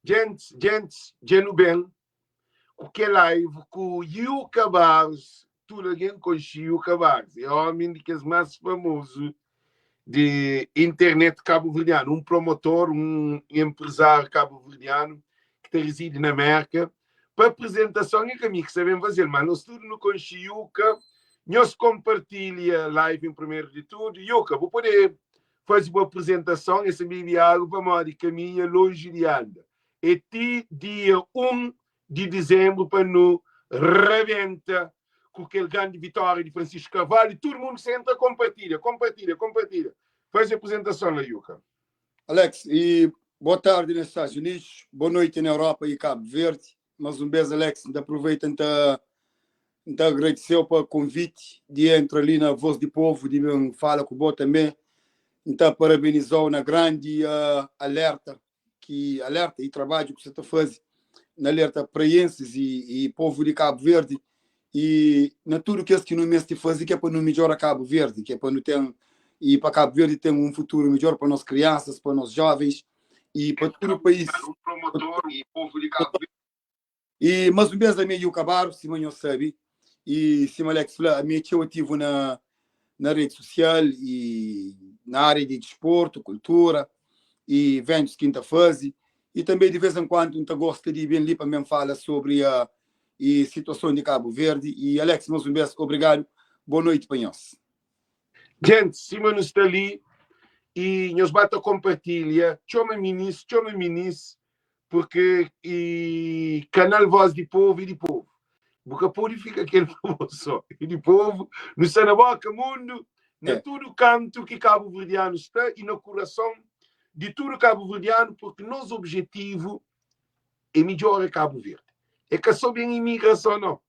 Djentis, djentis, dja nu ben ku kel live ku Yuka Barros. Tudu algen konxe Yuka Barros, é omi di kes más famozu di internet kabuverdianu, un promotor, un enprezáriu kabuverdianu ki ta rizidi na Merka. Pa apresentason é ka mi ki sta ben faze-l, má nos tudu nu konxe Yuka. Nhos konpartilha live en primeru di tudu. Yuka, bu pode faze bu apresentason, es ta bebe agu pamodi kaminhu é lonji di anda. É ti dia 1 di dizenbru pa nu rabenta ku kel grandi vitória di Francisco Carvalho. Tudu mundu ki sta entra, konpartilha, konpartilha, konpartilha. Faze apresentason la, Yuka. Alex, e boa tardi na Estados Unidos, boa noite na Europa e Cabo Verde. Mais um vez, Alex, N ta aproveita N ta N ta agradeceu pa convite di entra li na Voz di Povo, di ben fala ku bo també. N ta parabenizau na grandi uh, alerta ki alerta e trabadju ki sa ta faze na alerta praienses e, e povo di Cabo Verde e na tudu kes ki nu meste faze ki é pa nu midjora Cabo Verde, ki é pa nu ten e pa Cabo Verde ten um futuro midjor pa nos crianças, pa nos jovens e pa tudu país. Um promotor e povo di Cabo Verde. E mas un bes ami é Yuka Barros, sima nhos sabe, e sima Alex fla, ami é txeu ativu na na rede social e na área di desporto, kultura e eventus ki N ta faze. E tanbe di vez en kuandu N ta gosta di ben li pa N ben fala sobri a e situason di Cabo Verde. E Alex, mas un bes, obrigadu. Boa noiti pa nhos. Djentis, sima nu sta li e nhos ba ta konpartilha, txoma minis, txoma minis, purke e kanal Voz di Povu e di povu. Bu ka pode fika kel pa bo so. E di povu. Nu sta na boka mundu, na É. tudu kantu ki kabuverdianu sta e na kurason di tudu kabuverdianu, purke nos objetivu é midjora Kabu Verdi. É ka so ben imigrason, nau.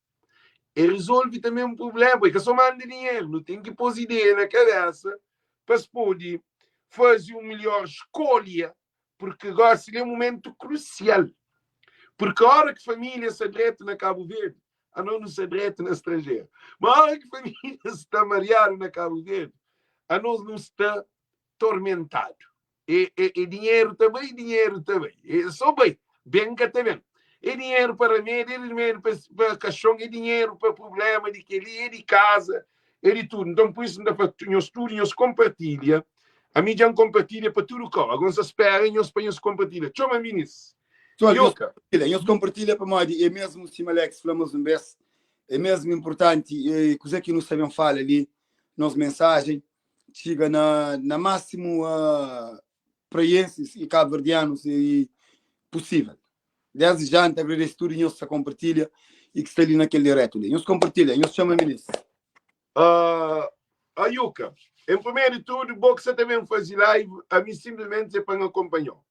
É rizolve tanbe un prubléma. É ka so manda dinheru. Nu ten ki pôs ideia na kabésa pa es pode faze un melhor skolha, purke gósi li é un momentu krusial. Purke óra ki família sta dretu na Kabu Verdi, anos nu sta dretu na stranjeru. Ma óra ki família sta mariadu na Kabu Verdi, anos nu sta tormentadu. E, e, e dinheru ta bai, dinheru ta bai. E só bai, ben ka ta ben. É dinheru pa ramedi, é dinheru pa, pa kaxon, é dinheru pa problema di kel-li, é di kaza, é di tudu. Nton, pur isu, N ta fla nhos tudu, nhos konpartilha. Ami dja N konpartilha pa tudu kau. Agora N sta spera nhos pa nhos konpartilha. Txoma minis. Pessoal, nhos Yuka. kompartilha, nhos kompartilha pamodi é mesmu sima Alex fla mas un bes, é mesmu inpurtanti e kuzê ki nu sta ben fala li, nos mensajen txiga na na másimu uh, praienses e kabuverdianus e pusível. Desde já N ta agradese tudu nhos ki sta kompartilha e ki sta li na kel diretu li. Nhos kompartilha, nhos txoma minis. Uh, Ayuka, em primeiro de tudo, bo ki sa ta ben faze live, ami simplesmente é pa N akonpanhau.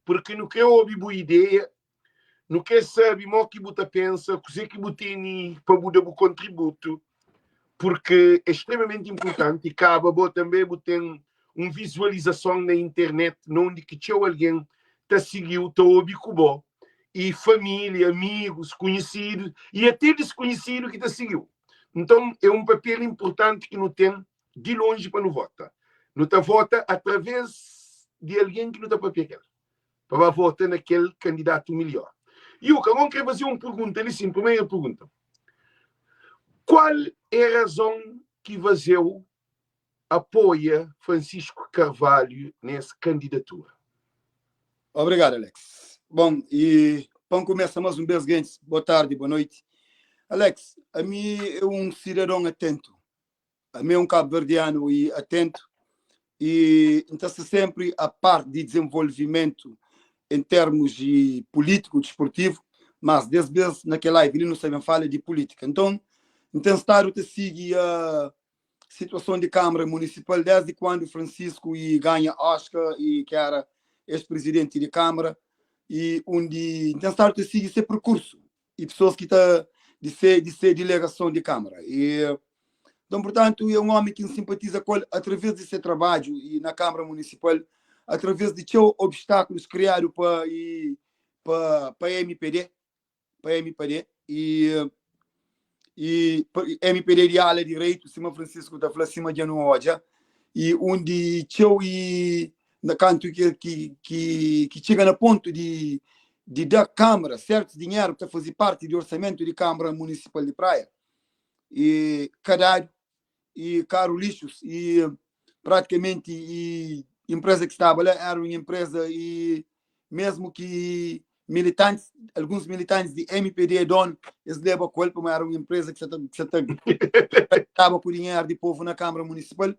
Porque nu kre obi bu ideia, nu kre sabe mo ki bu ta pensa, kuzê ki bu tene pa bu da bu kontributu, porque é extremamente importante e kaba bo tanbe bu ten un vizualizason na internet na undi ki txeu algen ta sigiu, ta obi ku bo, e família, amigus, konhesidu e até deskonhesidu ki ta sigiu. Nton, é un papel importanti ki nu ten di lonji pa nu vota. Nu ta vota através di algen ki nu ta papia ku el, pa ba vota na kel kandidatu milhor. Yuka, agora N kre faze un pergunta li sin. Primeru pergunta, kual é razon ki faze-u apoia Francisco Carvalho nes kandidatura? Obrigado, Alex. Bom, e pa N kumesa mas un bes, gentis, boa tardi, boa noiti. Alex, ami é un sidadon atentu. Ami é un kabuverdianu e atentu e N ta sta sempri a par di dezenvolvimentu em termus di pulítiku, disportivu, mas des bes na kel live li nu sta ben fala di pulítika. Nton, N ten stadu ta sigi a situason di Câmara Municipal desdi kuandu Francisco e ganha Oscar e ki era ex-presidenti di Câmara e undi N ten stadu ta sigi se perkursu e pessoas ki ta di se di se dilegason di Câmara. E nton, purtantu, é un omi ki N simpatiza ku el através di se trabadju e na Câmara Municipal, através di txeu obstákulus kriadu pa e pa pa MPD, pa MPD e e MPD di ala direitu, sima Francisco ta fla, sima dja nu odja, e undi txeu e na kantu ki ki ki ki txiga na pontu di. di da Câmara certos dinheru ki ta faze parti di orçamento di Câmara Municipal di Praia e ka dadu e karu lixus e praticamente e empresa ki staba la era un empresa e mesmo ki militantes, alguns militantes di MPD dono, es leba ku el pamodi era un empresa ki sa ta ki sa ta taba ku dinheru di povo na Câmara Municipal.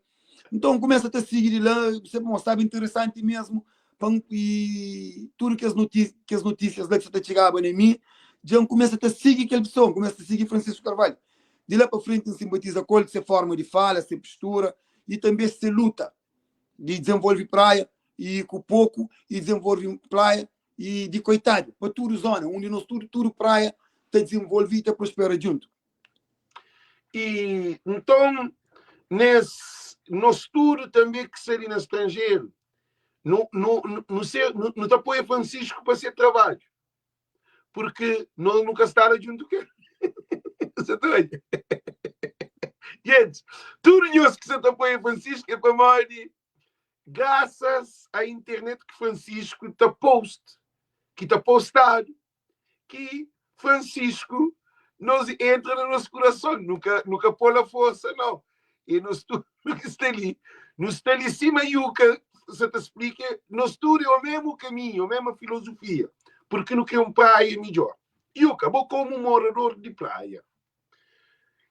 Nton kumesa ta sigi di la, se pamodi staba interesanti mesmo pa e tudu kes notísia, kes notísias la ki sa ta txigaba na mi, dja N kumesa ta sigi kel pessoa, N kumesa ta sigi Francisco Carvalho. Di la pa frenti N simpatiza ku el, se forma di fala, se postura e tanbe se luta di dizenvolve praia e ku poku e dizenvolve praia e di koitadu pa tudu zona undi nos tudu tudu praia ta dizenvolve e ta prospera djuntu. E nton nes nos tudu tanbe ki sta li na stranjeru nu nu nu ser nu ta apoia Francisco pa se trabadju porque nos nu ka sta la djuntu ku el. Sa ta odja? Gente, tudu nhos ki sa ta apoia Francisco é pamodi grasas a internet ki Francisco ta post, ki ta postadu, ki Francisco nos entra na nos kurason, nu ka nu ka pô-l a forsa nau. E nos tudu ki sta li, nu sta li sima Yuka sa ta splika, nos tudu é o mesmu kaminhu, o mesma filozofia, porque nu kre un praia midjor. Yuka, bo komu morador di praia,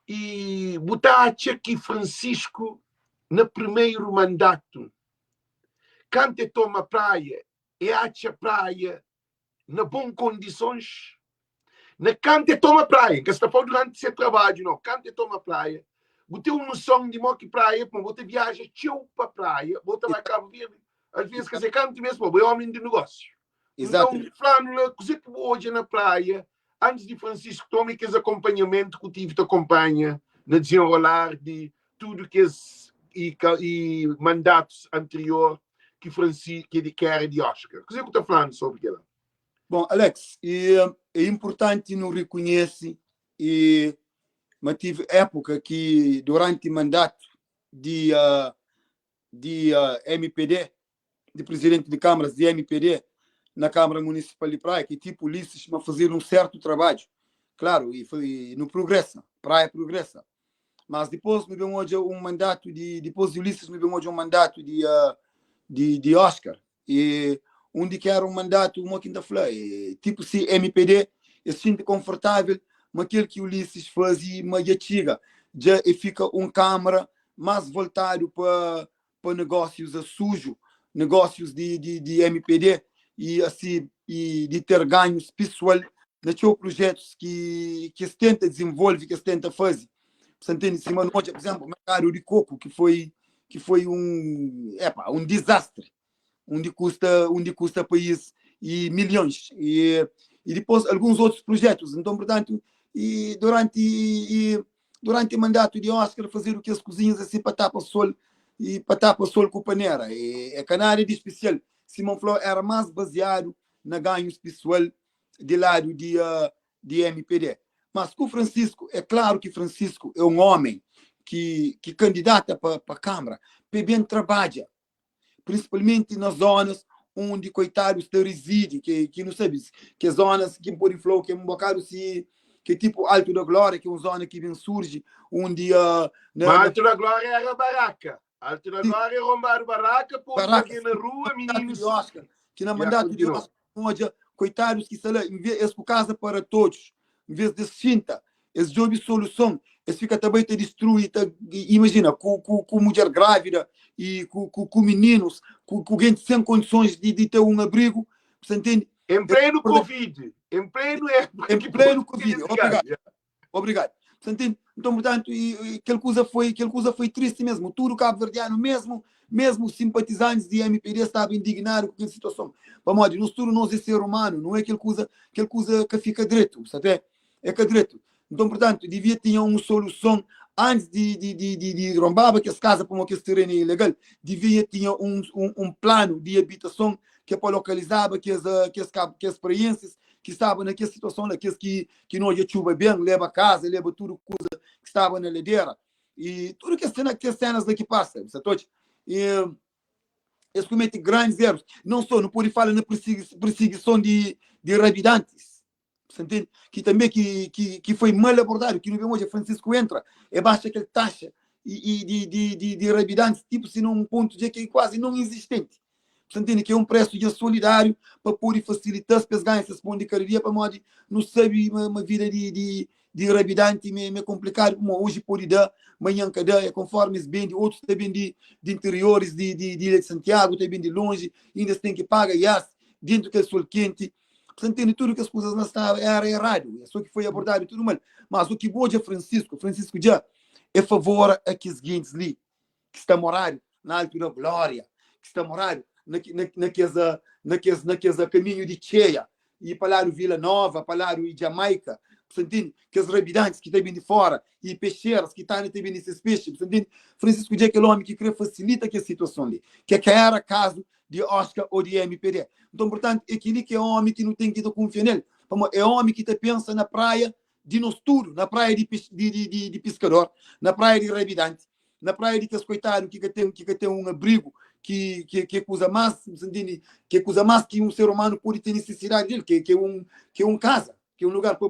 e bu ta atxa ki Francisco na primeru mandatu, kantu e toma praia, e atxa praia na bon kondisons? Na kantu e toma praia, N ka sta fala duranti se trabadju nau, kantu e toma praia, bu ten un noson di mo ki praia, pamo bo ta viaja txeu pa praia, bo ta bai Kabu Verdi, alves ka se kantu mes, pamo bo é omi di nogósiu. Nton, fla-nu la kuzê ki bu odja na praia antis di Francisco toma i kes akonpanhamentu ku tive ta konpanha na dizenrolar di tudu kes i, i mandatus anterior ki Franci, ki, ki era di Oscar. Kuzê ku ta fla-nu sobri kela? Bom, Alex, e, é importante nu reconhece e ma tive época que durante mandato de, uh, de uh, MPD, de presidente de câmaras de MPD na Câmara Municipal de Praia, que tipo Ulisses, mas fazer um certo trabalho. Claro, e foi no progressa, Praia progressa. Mas depois me vem hoje um mandato de depois de Ulisses me vem hoje um mandato de uh, de, de Oscar e onde que era um mandato uma quinta fla e, tipo se MPD se sente confortável mas aquele que Ulisses fazia mas já chega já e fica um câmara mais voltado para pa negósius a suju, negósius di, di, di MPD e asi e di ter ganhus pesoal na txeu projetus ki, ki es tenta desenvolve, ki es tenta faze. Você entende? Sima nu odja, por exemplo, mercado di coco, ki foi, ki foi um, epa, um desastre, onde custa, onde custa país e milhões. E, e depois alguns outros projetos. Então, portanto, e durante e, e Durante mandato di Oscar fazedu kes kuzinhas asi pa tapa sol e pa tapa sol ku panera. E, é ka nada di spesial. Sima N fla, era más baziadu na ganhus pesoal di ladu di, uh, di MPD. Mas ku Francisco, é klaru ki Francisco é un omen ki, ki kandidata pa, pa Kamara pa e ben trabadja. Prinsipalmenti na zonas undi koitadus ta rizidi, ki, ki nu sabe, ke zonas ki N pode fla-u ki é un bokadu si, ki é tipu Alto da Glória, ki é un zona ki ben surji, undi uh, na, Ma Alto da Glória era baraka. Alto da Glória rombadu baraka, povu baraka, na rua, mininus. Di Oscar, ki na mandato di Oscar, odja koitadus ki sta la, es ku Casa para Todos, en vez de sinta, es djobe soluson, es fika ta bai ta distrui, ta imajina, ku, ku, ku mudjer grávida e ku, ku, ku mininus, ku, ku gente sem condições de, de ter um abrigo, você entende? Em pleno Covid, em pleno época em pleno Covid, obrigado. Obrigado. Você entende? Então, portanto, e, e, aquela coisa foi, aquela coisa foi triste mesmo. Tudo cabo-verdiano mesmo, mesmo simpatizantes de MPD estavam indignados com aquela situação. Pamodi, nós tudo nós é ser humano, não é aquela coisa, aquela coisa que fica direito, sabe? É que direito. Então, portanto, devia ter uma solução antes de, de, de, de, de rombava que as casas como aquele terreno é ilegal, devia ter um, um, um plano de habitação que é para localizar que as, que as, que as experiências que estavam naquela situação, naqueles que, que não ia chuva bem, leva casa, leva tudo coisa que estava na ladeira. E tudo que as cenas, que as cenas daqui passa, sabe? E, Es kumete grandis erus. Não só, nu pode fala na perseguição di rabidantis. Você entende? Que também que foi mal abordado, que não vemos hoje, Francisco entra, é baixa aquele taxa e de rabidantes, tipo, se não um ponto de que é quase não existente. Você entende? Que é um preço de solidário para poder facilitar as ganhas, se pão de cada dia, para modo, não sabe uma vida de rabidante me complicado, como hoje pode dar, amanhã cada, é conforme se vende, outros também de interiores de Ilha de Santiago, também de longe, ainda se tem que pagar, e as, dentro que é sol quente. Você entende tudo que as coisas não estavam, era errado, é só que foi abordado tudo mal. Mas o que hoje é Francisco, Francisco já é favor a que os seguintes ali, que está morado na Alto da Glória, que está morado naqueles caminho de Cheia, e para lá do Vila Nova, para lá do Jamaica, você entende? Que os rabidantes que estão vindo de fora, e peixeiros que estão também nesses peixes, você entende? Francisco já é aquele homem que quer facilita aquela situação ali, que era caso de Oscar ou de MPD. Então, portanto, é aquele que é homem que não tem que confiar nele. É homem que pensa na praia de nós tudo, na praia de pescador, na praia de rabidante, na praia de que coitado que tem um abrigo que é coisa mais, você entende? Que é coisa mais que um ser humano pode ter necessidade dele, que é um casa, que é um lugar para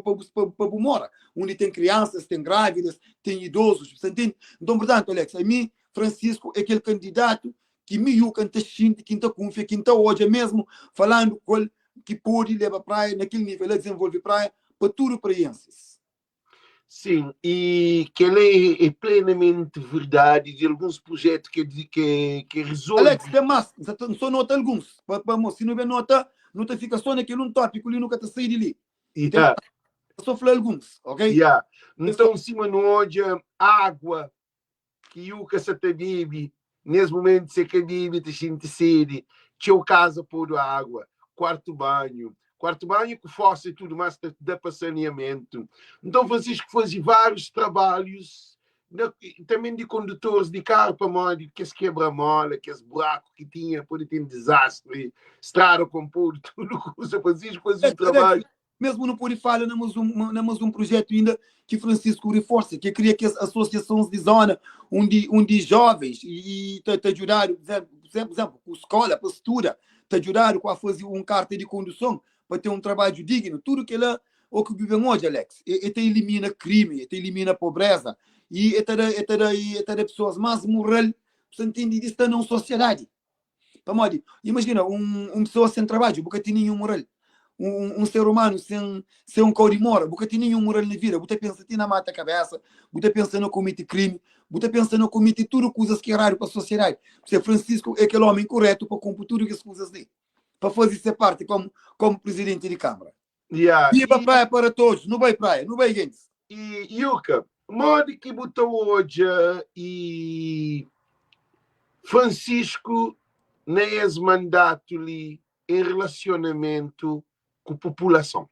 mora, onde tem crianças, tem grávidas, tem idosos, você entende? Então, portanto, Alex, a mim, Francisco é aquele candidato que me que xinte, que confia, que hoje mesmo falando com ele, que pode levar a praia naquele nível, a desenvolver praia para tudo praenses. Sim, e que ele é plenamente verdade de alguns projetos que resolve. Alex, tem mais, só nota alguns. Se não vê nota, não te fica só naquele um tópico ali, nunca te sai de ali. Só falei alguns, ok? Yeah. Então, cima no hoje, água que o que se te bebe, nesse momento se que bebe, te sente sede, teu casa pôr água, quarto banho, quarto banho com fossa e tudo mais, dá para saneamento. Então, Francisco fazia vários trabalhos, também de condutores de carro para moda, que se quebra-mola, que esse buraco que tinha, pode ter um desastre, estrada com pôr, tudo. O Francisco fazia um trabalho. Mesmo não pode falar, namos um projeto ainda que Francisco reforça, que cria que as associações de zona, onde jovens e te ajudar, por exemplo, com escola, postura, te ajudar com a fazer um carta de condução para ter um trabalho digno, tudo que lá, o que vivem hoje, Alex, e te elimina crime, e te elimina pobreza, e te dá pessoas mais moral, você entende, de estar na sociedade. Pamodi, imagina, um pessoa sem trabalho, nunca tem nenhum moral. Um ser humano sem um cão de mora, nunca tem nenhum moral na vida. Você pensa na mata a cabeça, você pensa no cometer crime, você pensa no cometer tudo coisas que é raro para a sociedade. Porque Francisco é aquele homem correto para cumprir tudo que as coisas dele, para fazer essa parte como presidente de Câmara. Viva a praia para todos, não vai praia, não vai gente. E Yuka, modo que botou hoje e Francisco nesse mandato ali em relacionamento com a população.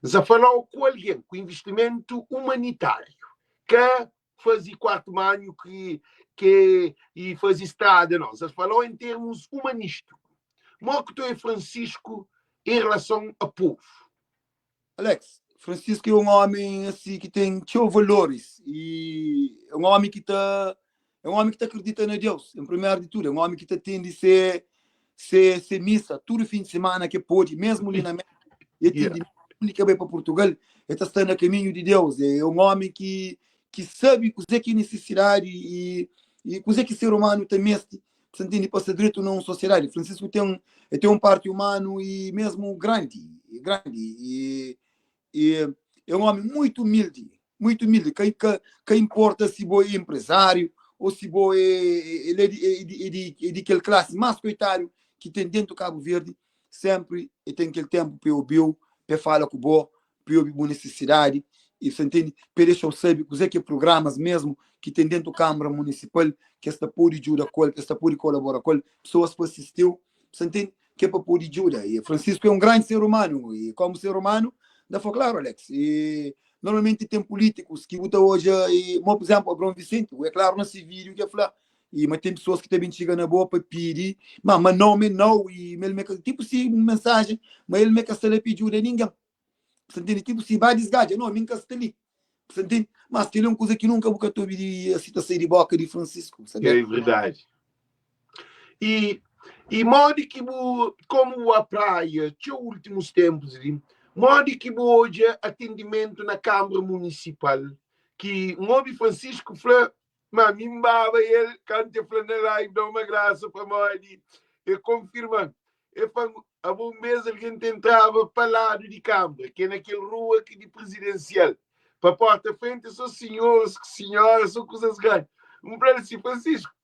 Já falou com alguém, com investimento humanitário, que fazia quarto manho que e fazia estrada, não. Já falou em termos humanísticos. Como que tu é Francisco em relação ao povo? Alex, Francisco é um homem assim que tem seus valores e é um homem que tá, é um homem que tá acredita em Deus, em primeiro de tudo, é um homem que tá tendo de ser missa todo fim de semana que pode, mesmo ali na América, ele tem de que vai para Portugal, ele tá estando no caminho de Deus, é um homem que sabe o que é necessidade e o que é que ser humano também você entende, para ser direito numa sociedade. Francisco tem um parte humano e mesmo grande, grande e é um homem muito humilde, muito humilde. Que importa se bo é empresário ou se bo é, ele é de aquele classe mais coitado que tem dentro do Cabo Verde, sempre e tem aquele tempo para ouvir, para falar com o bo, para ouvir boa necessidade, e você entende, para deixar o saber que é que programas mesmo que tem dentro da Câmara Municipal, que esta pode ajuda com ele, que esta pode colaborar com ele, pessoas para assistir, você entende, que é para poder ajuda. E Francisco é um grande ser humano, e como ser humano, dá para claro, Alex, e normalmente tem políticos que botam hoje, e, por exemplo, Abraão Vicente, é claro, nesse vídeo que é falar, e, mas tem pessoas que também chegam na boa para pedir, mas não, mas não, e ele me, tipo se uma mensagem, mas ele me quer se pedir ajuda ninguém. Você entende? Tipo, se vai desgajar, não, minha casa está ali. Você entende? Mas tem uma coisa que nunca vou ouvir a citação de boca de Francisco. Sabe? É verdade. E I modi ki bu, komu bu a Praia txeu últimus tempus li, modi ki bu odja atendimentu na Kâmara Munisipal ki N obi Francisco fla ma mi N baba el kantu e fla na live da uma grasa pamodi e konfirma-m e fla-m abo un bes algen ta entraba pa ladu di Kâmara ki é na kel rua ki di Prizidensial pa porta frenti é so sinhoris ku sinhoras so kuzas grandi. N fla-l si, Francisco,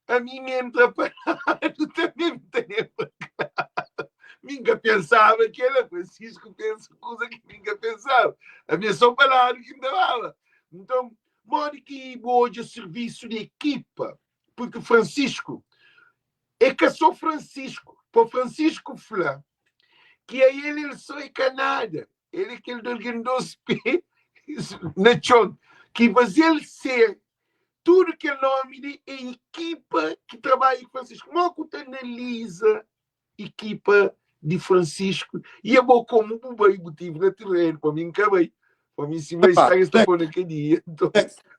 Ami N entra paradu tanbe N ta lenbra klaru. Mi N ka pensaba kela, Francisco pensa kuza ki mi N ka pensaba. Ami é so pa ladu ki N ta baba. Nton, modi ki bu odja sirvisu di ekipa? Purki Francisco é ka so Francisco. Pa Francisco fla ki a el el so é ka nada. El é kel di algen dos pé na txon ki faze-l ser Tudu kel nomi li é ekipa ki trabadja ku Francisco. Mo ku ta analiza ekipa di Francisco i abo komu bu bai bu tive na terrenu pa mi nka bai pa mi si bai sta es ta pô na kadia nton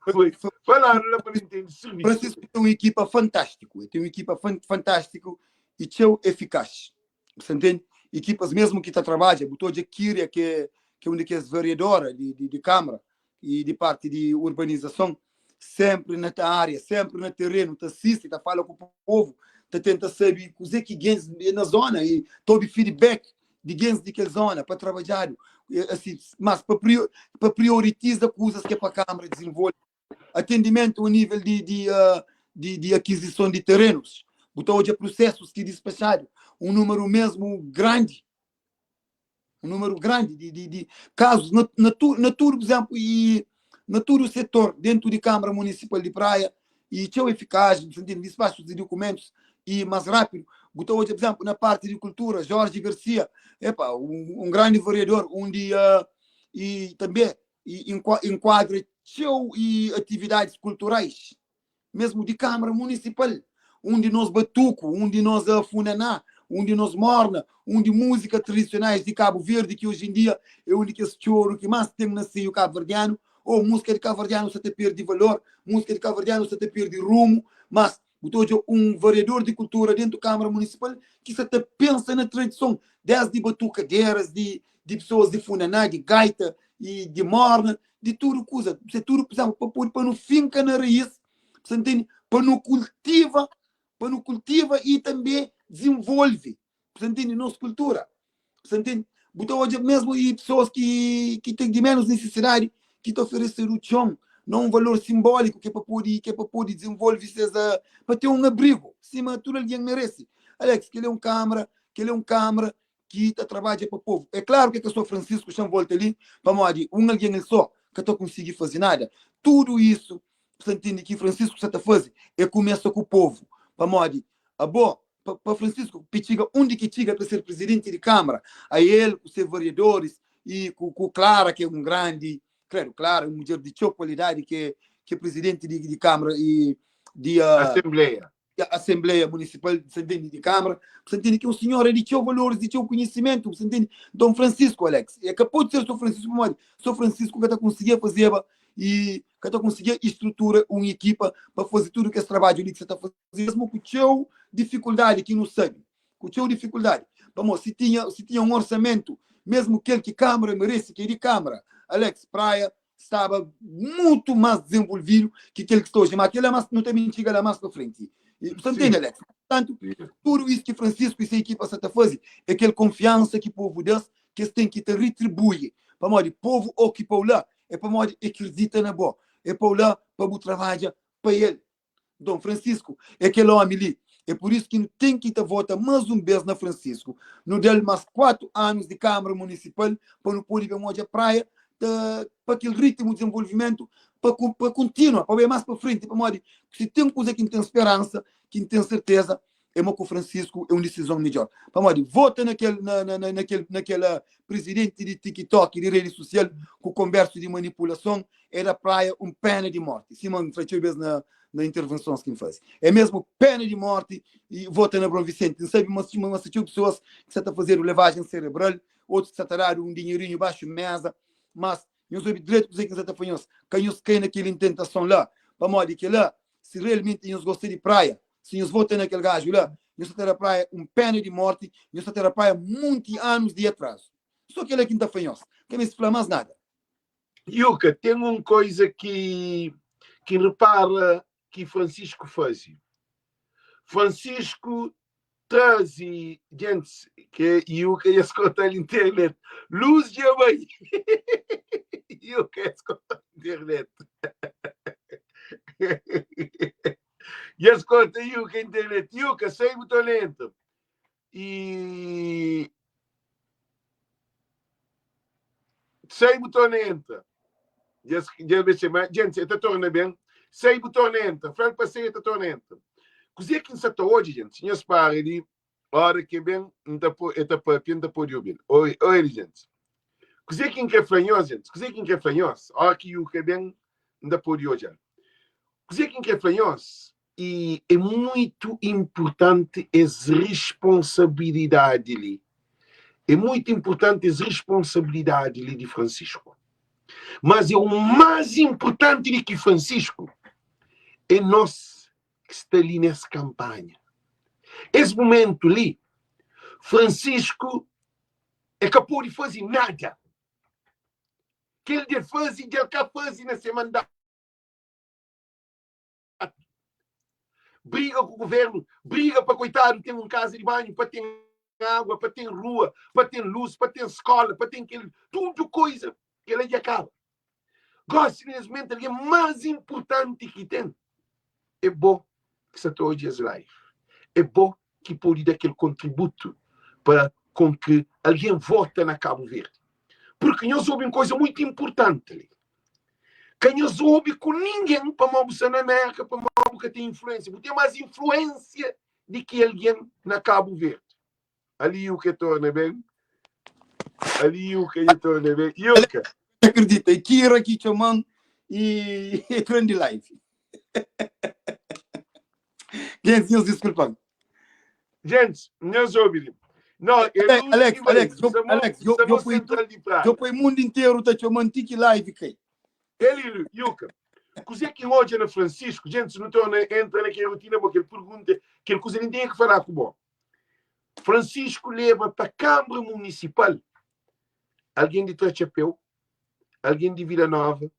foi faladu la pa nu intende sirvisu. Francisco ten un ekipa fantástiku, el ten un ekipa fantástiku i txeu efikás. Bu sta ntende? Ekipas mesmu ki ta trabadja, bu ta odja Kiria ki é ki é un di kes vereadora di di di Kamara i di parti di urbanizason, senpri na ta aria, senpri na terenu, ta sisti, ta fala ku povu, ta tenta sabe kuzê ki gentis na zona i ta obi feedback di gentis di kel zona pa trabadjadu, asi, mas pa pa prioritiza kuzas ki é pa Kamara dizenvolve. Atendimentu a nível di di di di akizison di terenus, bu ta odja prusesus ki dispaxadu, un númeru mesmu grandi, un númeru grandi di di di kazus na na tu na tudu, pur izenplu, i na tudu setor dentu di Kamara Munisipal di Praia, i txeu efikaz no sentidu di dispaxus di dukumentus i mas rápidu. Bu ta odja, pur izenplu, na parti di kultura, Jorge Garcia, epa, un un grandi vereador, undi i tanbe i enkuadra txeu i atividadis kulturais, mesmu di Kamara Munisipal, undi nos batuku, undi nos funaná, undi nos morna, undi múzika tradisionais di Kabu Verdi, ki oji en dia é un di kes txoru ki más ten na seiu kabuverdianu, ô múzika di kabuverdianu sa ta perde valor, múzika di kabuverdianu sa ta perde rumu, mas bu ta odja un variador di kultura dentu Kamara Munisipal ki sa ta pensa na tradison, desdi batukaderas, di di pesoas di funaná, di gaita i di morna, di tudu kuza. Se tudu, por exemplo, pa pode pa nu finka na raiz, você entende? Pa nu kultiva, pa nu kultiva i tanbe dizenvolve, você entende? Nos kultura. Você entende? Bu ta odja mesmu i pesoas ki ki ten di menos nisisidadi ki ta oferesedu txon na un valor simbóliku ki é pa pode ki é pa pode dizenvolve ses pa ten un abrigu sima tudu algen merese. Alex, kel é un kamara, kel é un kamara ki ta trabadja pa povu. É klaru ki é ka sô Francisco xa volta li, pamodi un algen el sô ka ta konsigi faze nada. Tudu isu, bu sta ntende ki Francisco sa ta faze é kumesa ku povu. Pamodi abo, pa, pa Francisco pa e txiga undi ki txiga pa ser prizidenti di Kamara, a el ku se variadoris i ku, ku Clara ki é un grandi, kredu, Clara é un mudjer di txeu kualidadi ki é, ki é prizidenti di, di Kamara i di, uh, Assembleia. Assembleia Municipal de Santene de Câmara, você entende que é um senhor é de teu valores, de teu conhecimento, você entende? Dom Francisco, Alex, é que pode ser São Francisco, mas São Francisco que tá conseguia fazer e que tá conseguia estrutura uma equipa para fazer tudo que esse trabalho ali que você tá fazendo, mesmo com teu dificuldade que não sabe, com teu dificuldade. Vamos, se tinha, se tinha um orçamento, mesmo aquele que Câmara merece, que é de Câmara, Alex Praia, staba mutu más dizenvolvidu ki kel ki sta oji, má kel-la más nu ta ben txiga la más pa frenti. I bu sta ntende, Alex? Purtantu, tudu isu ki Francisco i se ekipa sta ta faze é kel konfiansa ki povu da-s ki es ten ki ta ritribui. Pamodi povu ô ki pô-u la é pamodi e kridita na bo, e pô-u la pa bu trabadja pa el. Nton, Francisco é kel ómi li. É pur isu ki nu ten ki ta vota más un bês na Francisco. Nu da-l más 4 anus di Kamara Munisipal pa nu pode ben odja Praia ta pa kel ritmu di dizenvolvimentu pa pa kontinua, pa bai más pa frenti. Pamodi si ten kuza ki N ten speransa, ki N ten serteza, é ma ku Francisco é un disizon midjor. Pamodi vota na kel na na na kel na kel prizidenti di TikTok, di redi susial, ku konbersu di manipulason, é da Praia un pena di morti, sima N fla txeu bes na na intervensons ki N faze. É mesmu pena di morti i vota na Abraão Vicente. N sabe ma ma sta txeu pesoas ki sa ta fazedu levajen serebral, otus ki sa ta dadu un dinheirinhu baxu meza, mas nhos obi dretu kuzê ki N sa ta fla nhos, ka nhos kai na kel intentason la, pamodi kela, si realmenti nhos gosta di Praia. Si nhos vota na kel gaju la, nhos ta ta da Praia un pena di morti, nhos ta ta da Praia munti anus di atrazu. So kela ki N ta fla nhos. N ka meste fla mas nada. Yuka, ten un koiza ki ki N repara ki Francisco faze. Francisco traze gentis ke Yuka es korta-l internet. Luz dja bai. Yuka es korta-l internet. Dja es korta Yuka internet. Yuka, sai bu ta entra. E sai bu torna entra. Dja be ma gente, e ta torna ben. Sai bu torna entra. Fla-l pa sai, e ta torna entra. Kuzê ki N sa ta odja, gente? Nhos para di ora ki ben, N ta po, e ta papia, N ta pode obi-l. Oi, oi, gente. Kuzê ki N kre fla nhos, gente? Kuzê ki N kre fla nhos? Ora ki Yuka ben, N ta pode odja-l. Kuzê ki N kre fla nhos? I é muitu inpurtanti es risponsabilidadi li. É muitu inpurtanti es risponsabilidadi li di Francisco. Mas é o más inpurtanti di ki Francisco é nos ki sta li nes kanpanha. Es mumentu li, Francisco é ka pode faze nada. Kel di el faze, dja el ka faze na se mandatu. Briga ku governo, briga pa koitadu ten un kaza di banhu, pa ten água, pa ten rua, pa ten luz, pa ten skola, pa ten kel tudu koiza, kel-la dja kaba. Gosi nes mumentu algen más inpurtanti ki ten é bo ki sa ta odja es live. É bo ki pode da kel kontributu pa kon ki algen vota na Kabu Verdi. Purki nhos obi un koiza muitu inpurtanti li. Ka nhos obi ku ningen pamodi bu sta na Merka, pamodi bu ka ten influensia. Bu ten más influensia di ki algen na Kabu Verdi. Ali Yuka torna ben. Ali Yuka ya torna ben. Yuka. Acredita, e Kira ki txoman e e grande live. Gente, nhos disculpan. Gente, nhos obi li. Não, é Alex, luz Alex, ki bai. Alex, eu, Samo, Alex, eu, samo eu fui, central di eu Praia. fui mundo inteiro tá txoman tiki live kai. Ele, Yuka, kuzê ki N odja na Francisco, gente, se nu torna entra na kel rotina, bo, kel pergunta, kel kuza li N tinha ki falar ku bo. Francisco leba pa Câmara Municipal alguém di Trachapeu, alguém di Vila Nova,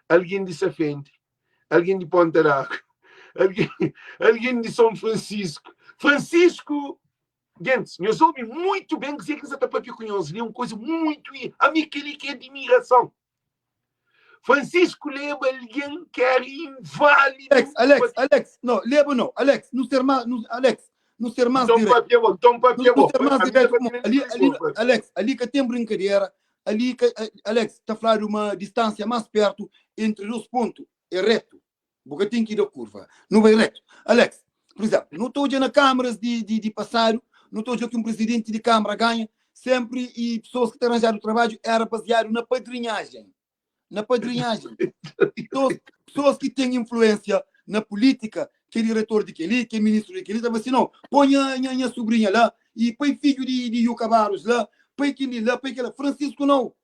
alguém di Safende, alguém di Ponta d'Água, alguém, alguém di São Francisco. Francisco, gente, nhos obi muito bem kuzê ki N sa ta papia ku nhos li, é un koza muito, ami kel-li ki é admirason. Francisco leba algen ki era inválidu Alex, Alex, pa Alex, no, leba no, Alex, nu ser más, nu, Alex, nu ser más Nton direto. papia bo, nton Nu, papia nu bo. ser más Ami ta direto papia como na ali, ali, bo. Alex, ali ka tem brincadeira, ali ka, Alex, ta falado uma distância mais perto entre dois pontos, é reto. Bu ka tem ki da curva. Nu vai reto. Alex, por exemplo, nu ta odja na câmaras di, di, di passado, nu ta odja ki um presidente di câmara ganha sempre e pessoas ki ta arranjado trabalho era baseado na padrinhagem. Na padrinhagem. Pessoas, pessoas que têm influência na política, que é diretor de aquele, que é ministro de aquele, tava assim, não, põe a minha, minha sobrinha lá, e põe filho de, de Yuka Barros lá, põe aquele lá, põe aquele lá. Francisco não.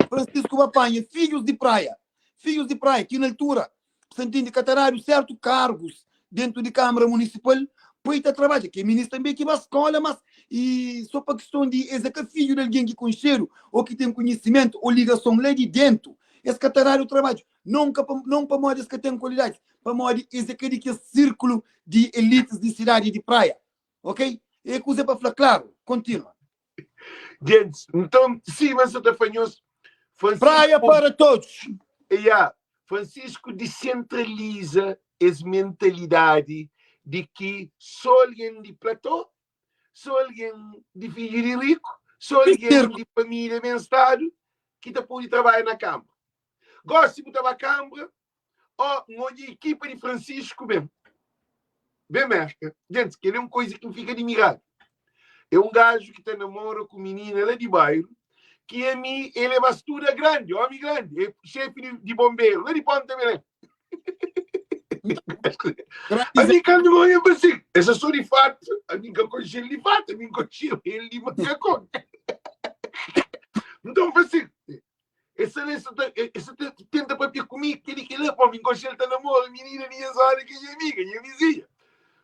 Francisco Bapanha, filhos de praia, filhos de praia, que na altura, você entende, catarário certo cargos dentro de Câmara Municipal, põe tá trabalha, que é ministro também que vai à escola, mas e só para questão de esse é que é filho de alguém que conheceram, ou que tem conhecimento, ou ligação lá de dentro, esse catarário trabalho, não não para modo esse que tem qualidade, para modo esse que é de que círculo de elites de cidade de praia, ok? É coisa para falar claro, continua. Gente, nton, sima N sa ta fla nhos, Praia Francisco, para todos. yeah, Francisco disentraliza es mentalidadi di ki so algen di platô, so algen di fidju di riku, so Ki algen cerco. di família ben stadu ki ta pode trabadja na kanbra. Gosi bu ta ba kanbra, ó, N odja ekipa di Francisco ben, ben Merka. Gente, kel-li é un koiza ki N fika dimiradu. É un gaju ki ta namora ku minina la di bairu, ki ami el é bastuda grandi, omi grandi, é xefi di, di bomberu la di Ponta Belém. Ami kandu N oja N fla sin, es é so di fatu, ami N ka konxe-l di fatu, ami N konxe-l el di makakon. Nton N fla sin, es sta la, es sta ta, es sta ta tenta papia ku mi, kel-li, kel-la, pamodi N konxe-l ta namora minina di nha zona ki é nha amiga, nha vizinha.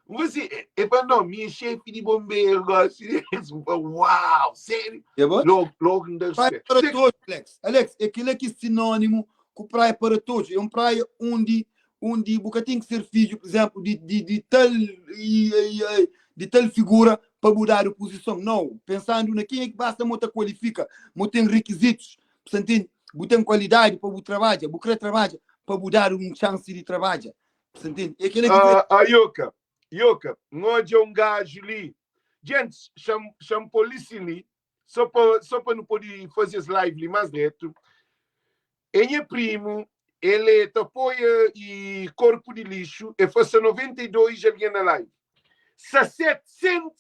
N fla si, e fla, no, mi é xefi di bonberu gosi. N fla, uau, sériu? É bo? Logu, logu N da Praia ruspetu. para Se todos, Alex. Alex, é kel-la ki é sinónimu ku praia para todos. É un praia undi undi bu ka ten ki ser fidju, por exemplo, di, di, di tal i, i, i, di tal figura pa bu dadu puzison. Nau, pensandu na kenha ki basta mo ta kualifika, mo ten rikizitus, bu sa ntende? Bu ten kualidadi pa bu trabadja, bu kre trabadja, pa bu dadu un xansi di trabadja. Bu sa ntende? É kel-la ki kre. Ah, ah, Yoka, Yoka, N odja un gaju li. Gentis, xa-m, xa-m pô li sin li, sô pa, sô pa nu pode faze es live li más dretu. É nha primu, el é ta apoia e korpu di lixu, e fla sa 92 algen na live. Sa 700,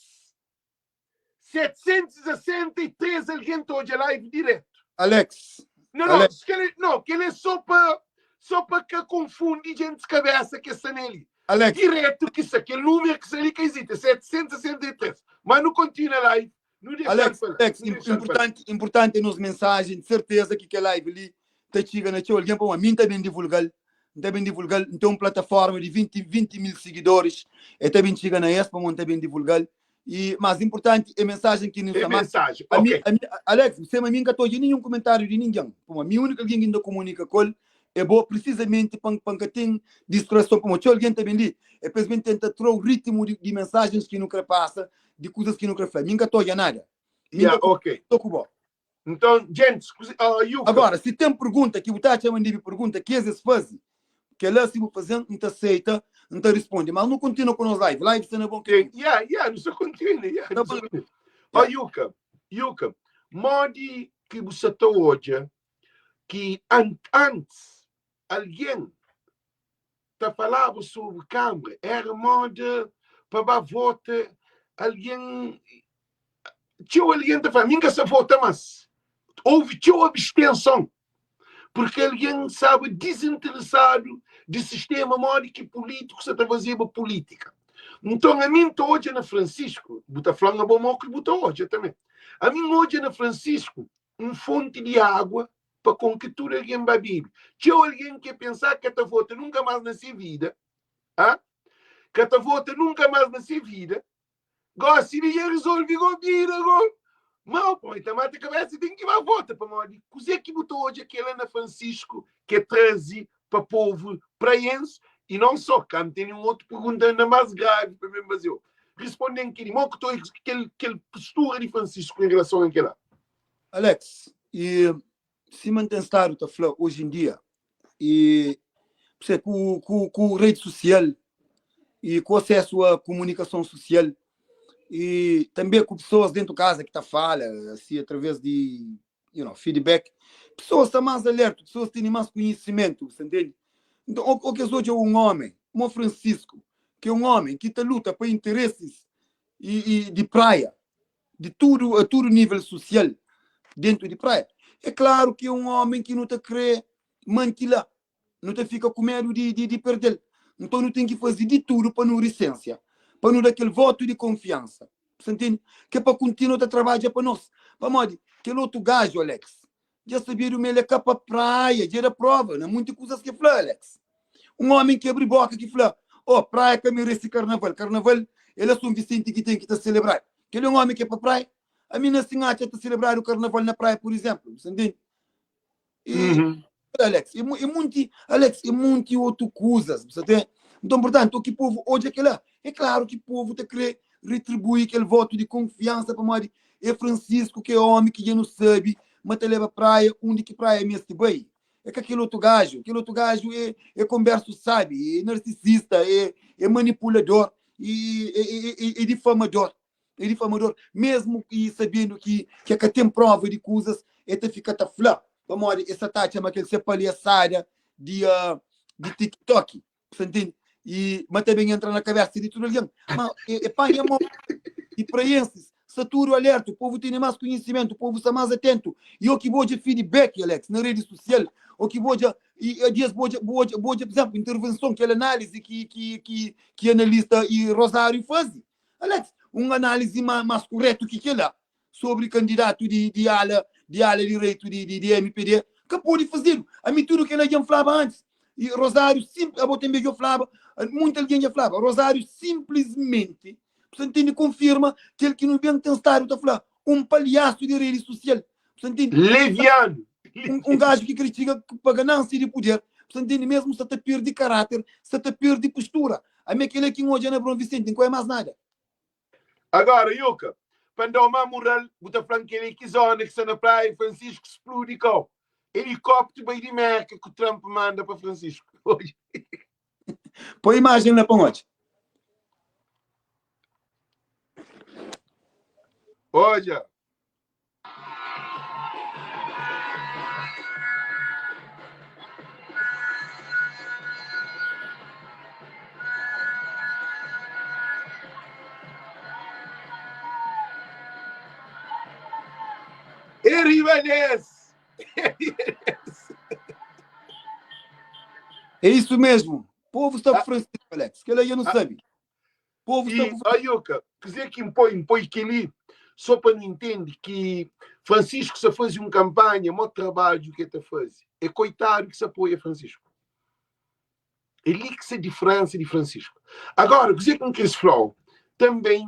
763 algen ta odja live diretu. Alex, Não, não, Alex, kel, não, kel é só pa só pa ka confundi gente cabeça que sta nele. Alex, Direto que sa, kel número que sa ali ka existe, é 763. Mas nu continua live, nu deixa-l Alex, falar, Alex, nu deixa-l falar. importanti, importanti é nos mensajen, de serteza ki kel live li ta txiga na txeu algen, pamodi mi N ta ben divulga-l, N ta ben divulga-l, N ten un plataforma di 20, 20 mil sigidoris, el ta ben txiga na es, pamodi N ta ben divulga-l. E mas importanti é mensajen ki nu É sta ma mensajen, ami, ok. ami, Alex, sema mi N ka ta odja ninhun kumentáriu di ningen, pamodi mi úniku algen ki N ta komunika ku el é bo, prisizamenti pa pa N ka ten distrason, pamodi txeu algen ta ben li, e pa es ben tenta tra-u ritmu di, di mensajens ki nu kre pasa, di kuzas ki nu kre fla. Mi N ka ta odja nada. Mi N Yeah, ta ok. sto ku bo. Nton, gentis, kuze, ah, Yuka, Agora, si ten pergunta ki bu ta atxa ma N debe pergunta, ki es es faze, kel-la si bu faze-m, N ta seita, N ta risponde. Mas nu kontinua ku nos live. Live sta na bon tem, kaminhu. yeah, yeah, nu sta kontinua, yeah, Ta nu sta bon. kontinua. Ó, Yeah. Yuka, Yuka, modi ki bu sa ta odja ki an, antis algen ta falaba sobri Câmara, era moda pa ba vota algen, txeu algen ta fla, mi N ka sa vota mas. Houve txeu abstenson, porque algen staba dizinteresadu di sistema modi ki pulítiku sa ta fazeba pulítika. Nton, ami N ta odja na Francisco, bu ta fla-m abo mo ki bu ta odja tanbe, ami N odja na Francisco un fonti di agua pa kon ki tudu algen ba bebe. Txeu algen ke pensa ka ta vota nunka mas na se vida, ah, ka ta vota nunka mas na se vida, gosi li dja rezolve go bira go mau, pamodi ta mata kabesa ten ki ba vota, pamodi kuze ki bu ta odja kela na Francisco ke traze pa povu praiense e não só, ka N tene un otu pergunta ainda mais grave pa ben faze-u. Responde-m kel-li, mo ki ta odja kel, kel postura di Francisco em relação a kela? Alex, e sima N ten stadu ta fla oji en dia, e pse ku, ku, ku redi susial e ku asesu a komunikason susial e tanbe ku pesoas dentu kaza ki ta fala asi através di you know, feedback, pesoas sta más alertu, pesoas tene más konhisimentu, bu sta ntende? Nton, o, o kes odja un omen, mo Francisco, ki é un omen ki ta luta pa interesis e, e di praia, di tudu, a tudu nível susial dentu di praia. É klaru ki é un omen ki nu ta kre manti la, nu ta fika ku medu di, di, di perde-l. Nton nu ten ki faze di tudu pa nu risensia, pa nu da kel votu di konfiansa. Sa ntende? Ke pa kontinua ta trabadja pa nos. Pamodi kel otu gaju, Alex, dja sabedu ma el é ka pa praia, dja da prova na munti kuzas ki fla, Alex. Un omi ki abri boka ki fla, oh, praia ka merese karnaval, karnaval é la Son Visenti ki ten ki ta selebradu. Kel é un omi ki é pa praia? Ami na si N atxa ta selebradu karnaval na praia, pur izemplu. Sa ntende? E, Uhum. Alex, e, e munti, Alex, e munti otu kuzas, bu sa ten? Nton, portantu, o ki povu odja kela, é klaru ki povu ta kre retribui kel votu di konfiansa pamodi é Francisco ki é omi ki dja nu sabi ma ta leba praia undi ki praia meste bai. É ka kel otu gaju. Kel otu gaju é, é konbersu sabi, é narsisista, é, é manipulador e é, é, é, é difamador. É difamador, mesmu i sabendu ki ki ka ten prova di kuzas, e ta fika ta fla, pamodi e sa ta atxa ma kel se palhaçada di uh, di TikTok, sa ntende? I ma ta ben entra na kabesa di tudu algen. Ma e, e panha mo i praensis sta tudu alerta, o povu tene mas konhisimentu, o povu sta mas atentu. I o ki bo odja feedback, Alex, na redi sosial, o ki bo odja i a dias bo odja, bo odja, bo odja, por exemplo, intervenson, kel análise ki ki ki ki analista i Rosário faze. Alex, un análise ma, mas kuretu ki kela sobri kandidatu di, di ala di ala direitu di, di, di MPD ka pode fazedu. Ami tudu kela dja N flaba antis. I Rosário, sinpri, abo tanbe dja flaba. Munti algen dja flaba, Rosário sinplismenti, bu sta ntende, konfirma kel ki nu ben ten stadu ta fla, un palhasu di redi susial. Bu sta ntende? Levianu! Un gaju ki kre txiga pa ganansia di puder, bu sta ntende, mesmu sta ta pirdi karáter, sta ta pirdi postura. Ami é kel-la ki N odja na Abraão Vicente, N ka oia más nada. Agora, Yuka, pa N da-u má mural, bu ta fla-m kel-li ki zona ki sta na Praia Francisco spludi kau. Helicóptero bai di Merka ku Trump manda pa Francisco. Odja. Poi imajen la pa N odja. Odja. E riba des! É isso mesmo. Povo sta ku Francisco, Alex. Kel-la dja nu sabe. Povo sta E, ku ó Yuka, kuzê ki N poi? N poi kel-li sô pa nu intende ki Francisco sta faze un kanpanha, mó trabadju ki el ta faze. É koitadu ki sta apoia Francisco. É li ki sta diferensa di Francisco. Agora, kuzê ki N kris fla-u tanbê,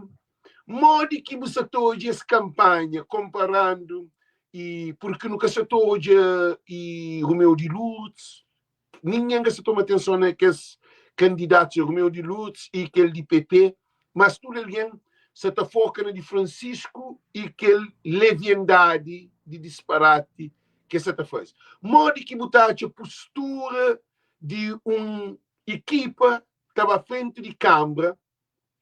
modi ki bu sta ta odja es kanpanha konparandu i purki nu ka sta ta odja i Romeu di Lourdes, Ningen ka sta toma atenson na kes kandidatus Romeu di Lourdes i kel di PP, mas tudu algen sta ta foka na di Francisco i kel leviandadi di disparati ki es sta ta faze. Modi ki bu ta atxa postura di un ekipa ta ba frenti di kanbra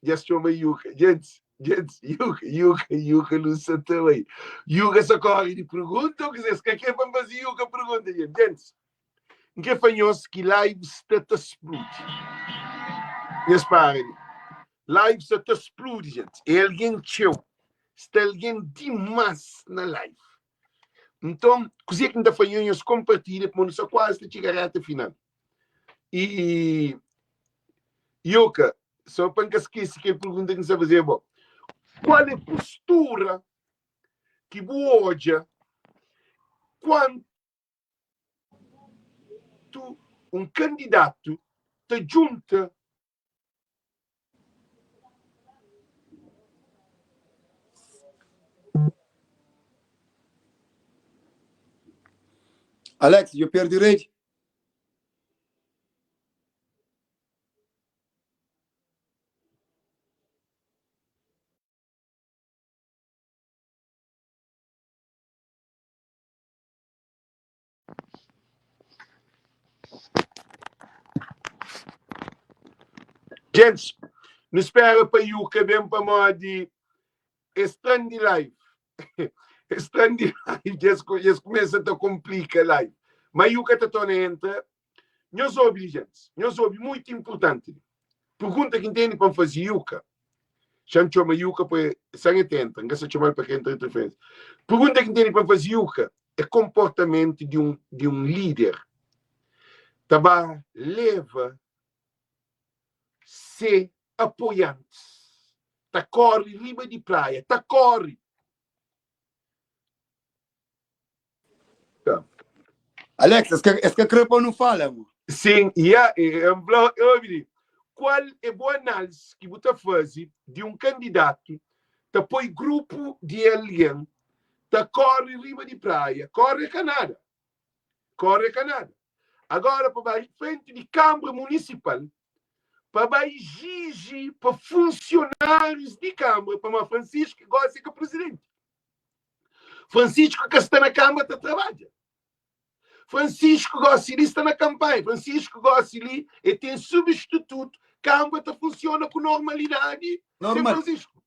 Dja es txoma Yuka. Djentis, djentis, Yuka, Yuka, Yuka nu sa ta bai. Yuka sa kóre di pergunta ô kuzê? Es ka krê pa N faze Yuka pergunta, djentis. Djentis, N krê fla nhos ki live sta ta spludi. Nhos para li. Live sta ta spludi, djentis. É algen txeu. Sta algen dimás na live. Nton, kuzê ki N ta fla nhos, nhos konpartilha, pamodi nu sta kuazi ta txiga réta final. E Yuka, só pa N ka skese kel pergunta ki N sta faze bo. Kual é postura ki bu odja kuantu un kandidatu ta djunta Alex, djo perdi redi. Gentis, nu spera pa Yuka ben pamodi es tran di live. Es tran di live, dja es kumesa ta konplika live. Ma Yuka ta torna entra. Nhos obi li, gentis, nhos obi, muitu inpurtanti li. Pergunta ki N tene pa N faze Yuka, xa N txoma Yuka pa e, san e ta entra, N ka sa txoma-l pa ka entra interferensia. Pergunta ki N tene pa N faze Yuka é konportamentu di un di un líder ta ba leva se apoiantis ta kóre riba di praia, ta kóre. Alex, es ka, es ka kre pa nu fala, mo. Sim, ya, N fla, obi li, kual é bu análise ki bu ta faze di un kandidatu ta poi grupu di algen ta kóre riba di praia? Kóre é ka nada, kóre é ka nada. Agora pa bai frenti di Kanbra Munisipal pa bai exiji pa funsionárius di Kanbra, pamodi Francisco gósi é ka prizidenti. Francisco ka sta na Kanbra ta trabadja. Francisco gosi li sta na kanpanha. Francisco gosi li e ten substitutu. Kanbra ta funsiona ku normalidadi sem Normal. Francisco.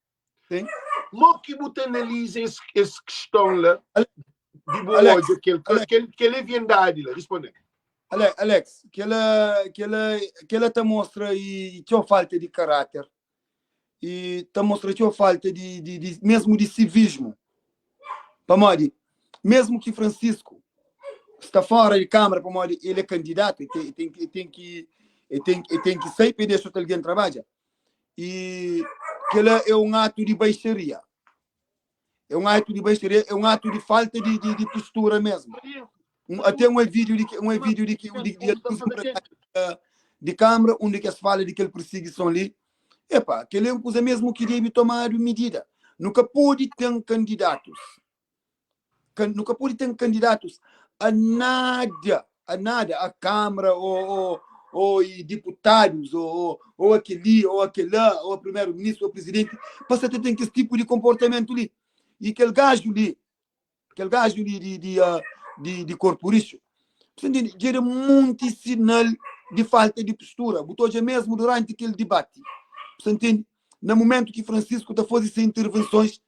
Sim. Mo ki bu ta analiza es, es kiston la di bu Alex, odja kel, Alex. kel, kel leviandadi la? Responde. Ale, Alex, kela, kela, kela ta mostra e txeu falta di karáter e ta mostra txeu falta di, di, di mesmu di sivismu. Pamodi, mesmu ki Francisco sta fora di Câmara, pamodi ele é kandidatu, ele tem, ele tem, ele tem ki, ele tem, ele tem ki sai pa dexa otu algen trabadja. E kela é un atu di baixaria. É un atu di baixaria, é un atu di falta di, di, di postura mesmu. Um, até um vídeo de um vídeo de que de, de, de, di Câmara undi ki es fala di kel pirsigison li. Epa, kel é un kuza mesmu ki debe tomadu midida. Nu ka pode ten kandidatus, nu ka pode ten kandidatus a nada, a nada, a Câmara o, o, o diputadus, o, o akeli, o akela, o primeru-ministru, o prizidenti, pa sa ta ten kes tipu di konportamentu li. I kel gaju li, kel gaju li di, di, di, di korpu rixu, bu ta ntende? Dja da munti sinal di falta di postura. Bu ta odja mesmu duranti kel dibati, bu ta ntende? Na mumentu ki Francisco ta faze se intervensons,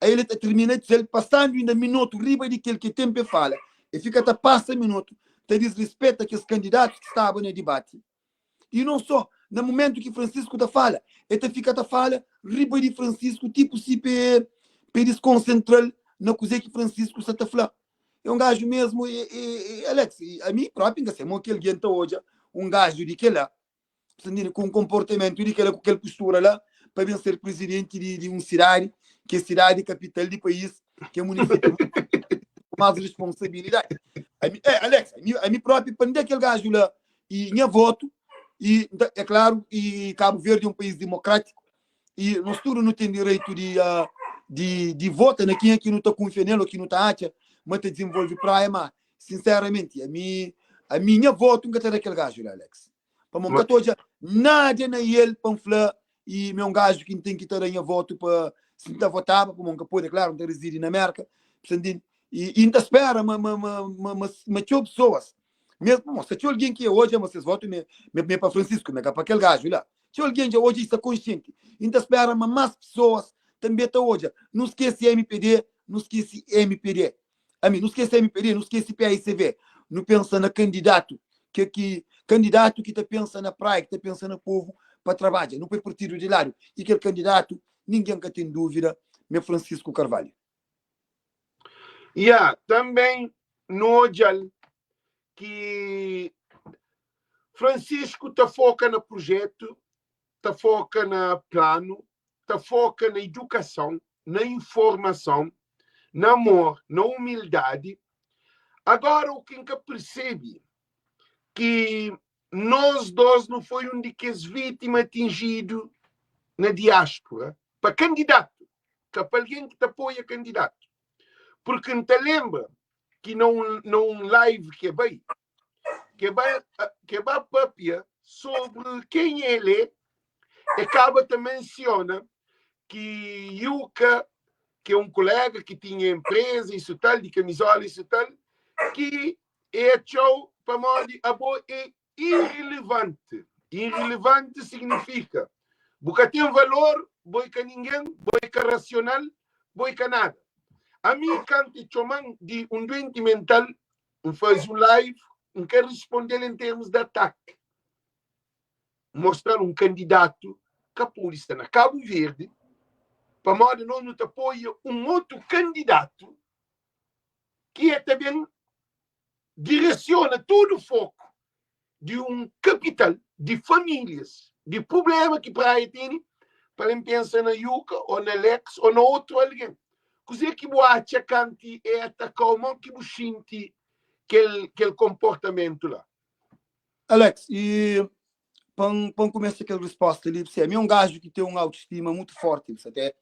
el ta tirmina di sel, pasandu inda minotu riba di kel ki ten pa e fala. E fika ta pasa minotu, ta disrispeta kes kandidatus ki staba na dibati. I non so, na mumentu ki Francisco ta fala, e ta fika ta fala riba di Francisco, tipu si pa e pa e diskonsentra-l na kuze ki Francisco sa ta fla. É un gaju mesmu, e, e, e Alex, ami propi N ka sai mo ki algen ta odja un gaju di kela, bu ta ntende, ku un konportamentu di kela, ku kel postura la, pa ben ser prizidenti di, di un sidadi, ki é sidadi kapital di país, ki é munisípiu ku más responsabilidadi. Ami, é, Alex, ami, ami propi, pa N da kel gaju la e nha votu, e é klaru, e Kabu Verdi é um país demokrátiku e nos tudu nu ten direitu di di di vota na kenha ki nu ta kunfia nel o ki nu ta atxa ma ta dizenvolve Praia, ma sinseramenti ami ami nha votu N ka ta da kel gaju la, Alex, pamo N ka ta odja nada na el pa N fla e mi é um gaju ki N ten ki ta da nha votu pa si N ta votaba, pamo N ka pode, klaru, N ta rizidi na Merka, e N ta spera ma ma ma ma ma txeu pesoas Mesmu mo, sta txeu algen ki odja ma ses votu me me pa Francisco, me ka pa kel gaju la. Txeu algen dja odja i sta konsienti. I N ta spera ma mas pesoas tanbe ta odja. Nu skese mpd, nu skese mpd. Ami, nu skese mpd, nu skese PAICV. Nu pensa na kandidatu ke ki kandidatu ki ta pensa na Praia, ki ta pensa na povu pa trabadja. Nu poi partidu di ladu. I kel kandidatu, ningen ka ten duvida, me Francisco Carvalho. Ya, tanben nu odja-l ki Francisco ta foka na projetu, ta foka na planu, ta foka na idukason, na informason, na amor, na umildadi. Agora u ki N ka persebe ki nos dos nu foi un di kes vítima atinjidu na diáspora pa kandidatu, ka pa algen ki ta apoia kandidatu. Purki N ta lenbra ki na un, na un live ki e bai, ki e bai, ki e ba papia sobri kenha el é, e kaba ta mensiona ki Yuka, ki é un kolega ki tinha enpreza isu tal, di kamizola isu tal, ki e atxau pamodi abo é irrelevante. Irrelevante signifika bu ka ten valor, bo é ka ningen, bo é ka rasional, bo é ka nada. Ami kantu e txoman di un duenti mental, N faze un live, N ka rispondel en termus di ataki. N mostral un kandidatu ka pode sta na Kabu Verdi pamodi nos nu ta apoia un otu kandidatu ki e ta ben diresiona tudu foku di un kapital, di famílias, di prubléma ki Praia tene, pa el pensa na Yuka ô na Alex ô na otu algen. Kuzê ki bu atxa kantu e ataka-u? Mo ki bu xinti kel kel konportamentu la? Alex, e pa N pa N kumesa kel resposta li, bu ami é un gaju ki ten un autostima mutu forti, bu até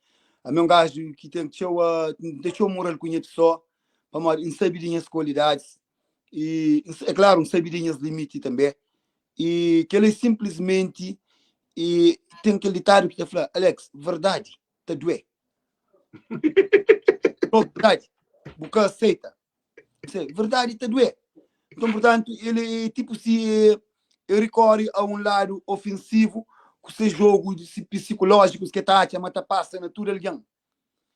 ami é un gaju ki ten txeu N ten txeu moral ku nha pesoa, pamodi N sabe di nhas kualidadis e é klaru N sabe di nhas limiti tanbe, e kel-la é sinplismenti e ten kel ditadu ki ta fla, Alex, verdadi ta duê. Verdadi, bu ka aseita. Verdadi ta duê. Então, portanto, ele é tipo se ele recorre a um lado ofensivo com seu jogo psicológico que tá acha, mas tá passa na tudo alguém.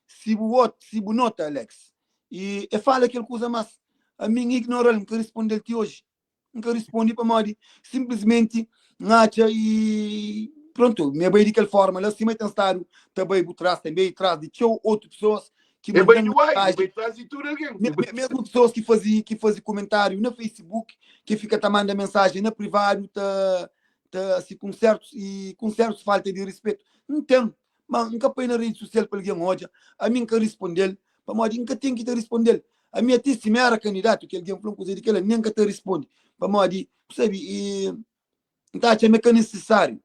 Se bu se bu nota, Alex, e, e fala aquele coisa, mas a mim ignora, não quer responder te hoje. N ka risponde pamodi sinplismenti N atxa i prontu, mi bai di kel forma la, sima ten stadu ta bai bu tras tanbe i tras di txeu otu pesoas ki E bai manda-m di uai, e mensajen, bai tras di tudu algen. mesmu pesoas ki faze ki faze kumentáriu na Facebook, ki fika ta manda mensajen na privadu ta ta asi ku sertus i ku sertus falta di rispetu. N ten, ma N ka poi na redi sosial pa algen odja, ami N ka risponde-l pamodi N ka ten ki ta risponde-l. Ami ate si mi era kandidatu ki algen fla-m kuze di kela, nen N ka ta risponde pamodi, bu sabe, i. N ta atxa ma é ka nisisáriu,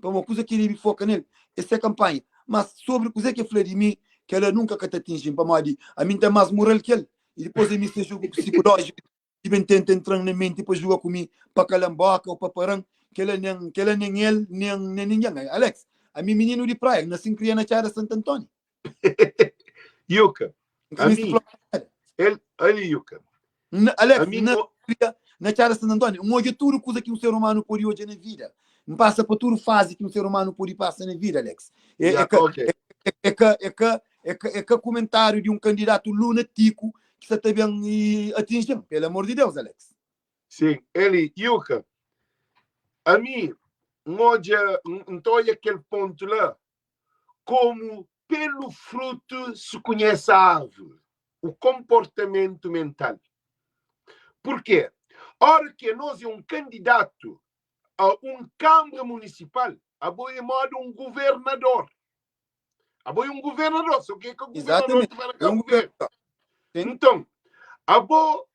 pamodi kuza ki el debe foka nel é se kanpanha. Mas sobri kuzê ki el fla di mi, kel-la nunka ka ta atinji-m, pamodi ami N ten más moral ki el. I dipôs el meste jogu psikulójiku di ben tenta entra-m na menti pa juga ku mi, pa kala-m bóka ô pa para-m. Kel-la nen, kel-la nen el, nen, nen ningen. Alex, ami é mininu di praia, N nase N kria na Txada Santu Antóniu. Yuka, N ka meste ami, fla nada. el, ali Yuka, N, Alex, ami N nase o, N kria na Txada Santu Antóniu. N odja tudu kuza ki un ser umanu pode odja na vida. N pasa pa tudu fazi ki un ser umanu pode pasa na vida, Alex. É, é ya, ka, ok. é, é ka, é ka, é ka, é ka kumentáriu di un kandidatu lunatiku ki sa ta ben i atinji-m. Pelu amor di Deus, Alex. Sim, eli, Yuka, ami, N odja, N ta odja kel pontu la komu pelu frutu se konhese a árvore, o konportamentu mental. Purkê? Ora ki anos é un kandidatu a un kanbra munisipal, abo é moda un governador. Abo é un governador, só ki é ka governador Exatamente. ki vai na É um Cabo Verde. governador. Sim. Nton, abo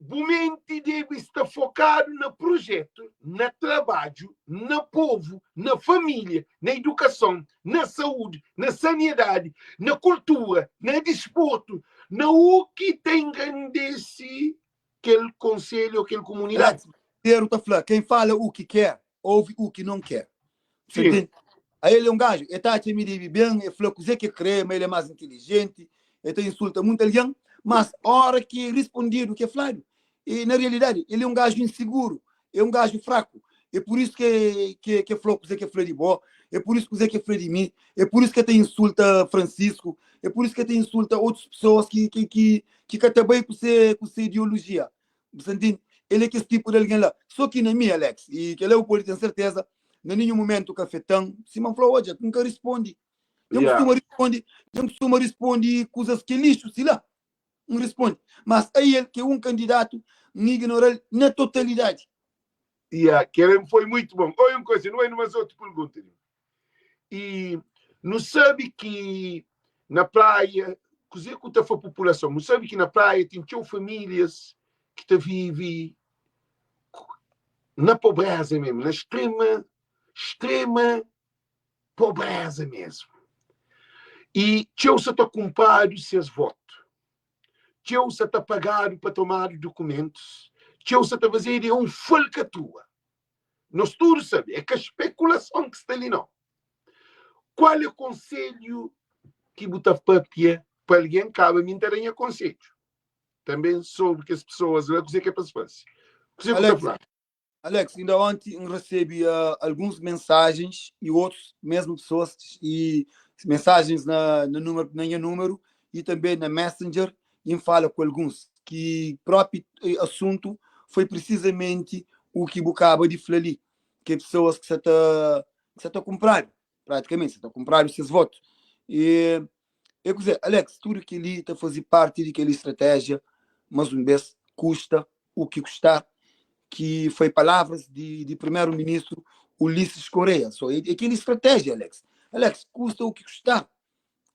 Bu menti debe sta fokadu na projetu, na trabadju, na povu, na família, na idukason, na saúdi, na saniedadi, na kultura, na disportu, na u-ki ta engrandese kel konselhu ô kel kumunidadi. Alex, Pedro ta fla, quem fala o que quer, ouve o que não quer. Você Sim. entende? Aí ele é um gajo, ele tá a me debe bem, ele fla kuzê que crê, mas ele é mais inteligente, ele ta insulta muito alguém, mas hora que é respondido, que é falado, e na realidade ele é um gajo inseguro, é um gajo fraco. É por isso que falou kuzê que fla de bo, é por isso kuzê que fla de mim, é por isso que te insulta Francisco, é por isso que te insulta outras pessoas que ka ta bai com sua ideologia. Bu ntende? El é kes tipu di algen la. Sô ki na mi, Alex, i kel-la bu pode ten serteza, na ninhun momentu ka afeta-m. Sima N fla, odja, N ka responde. Dja N kustuma responde, dja N kustuma responde kuzas ki é lixu, si la N responde. Mas ael, ki é un kandidatu, N ignora-l na totalidadi. Yeah, kel foi muito bom. Oi, un koisa, nu bai numa otu pergunta. I nu sabe ki na Praia, kuzê ku ta fla populason? Nu sabe ki na Praia ten txeu famílias ki ta vive na pobreza mesmo, na extrema, extrema pobreza mesmo. I txeu sa ta kunpradu ses votu, txeu sa ta pagadu pa tomadu dukumentus, txeu sa ta fazedu é un falkatrua. Nos tudu sabe, é ka spekulason ki sta li nau. Kual é konselhu ki bu ta papia pa algen kaba? Mi N ta da nha konsedju tanbe sobri kes pesoas la, kuzê ki é pa es fase. Kuzê ku ta Alex, fla? Alex, inda onti N resebe alguns mensajens e otus mesmu pesoas e mensajens na na númeru na nha númeru e tanbe na Messenger e N fala ku alguns ki propi asuntu foi prisizamenti u ki bu kaba di fla li, ki é pesoas ki sa ta ki sa ta kunpradu, pratikamenti sa ta kunpradu ses votu. E é kuzê, Alex, tudu kel-li ta faze parti di kel stratéjia, mas un bês, kusta u ki kustar, ki foi palavras di di primeru-ministru Ulisses Correia. So, é kel stratéjia, Alex. Alex, kusta u ki kustar,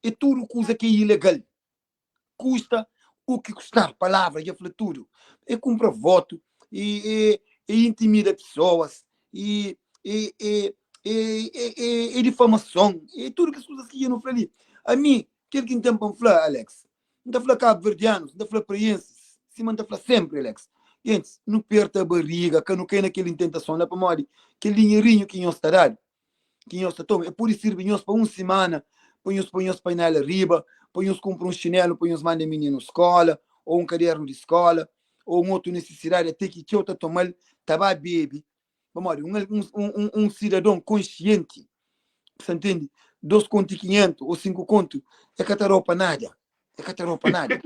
é tudu kuza ki é ilegal. Kusta u ki kustar, palavra dja fla tudu. É kunpra votu, e é intimida pesoas, e é difamason, é tudu kes kuzas ki dja nu fla li. Ami, kel ki N ten pa N fla, Alex, N ta fla kabuverdianus, N ta fla praiensis, sima N ta fla senpri, Alex, gentis, nu perta bariga, ka nu kai na kel intentason la, pamodi kel dinherinhu ki nhos ta dadu, ki nhos ta toma, e pode sirbi nhos pa un simana, pa nhos poi nhos painel riba, pa nhos kunpra un xinelu pa nhos manda mininu skola, ô un kadernu di skola, ô un otu nisisidadi, ate ki txeu ta toma-l, ta ba bebe. Pamodi un un un sidadon konsienti, bu sta ntende, dos kontu i kinhentu ô sinku kontu, e ka ta da-u pa nada, e ka ta da-u pa nada.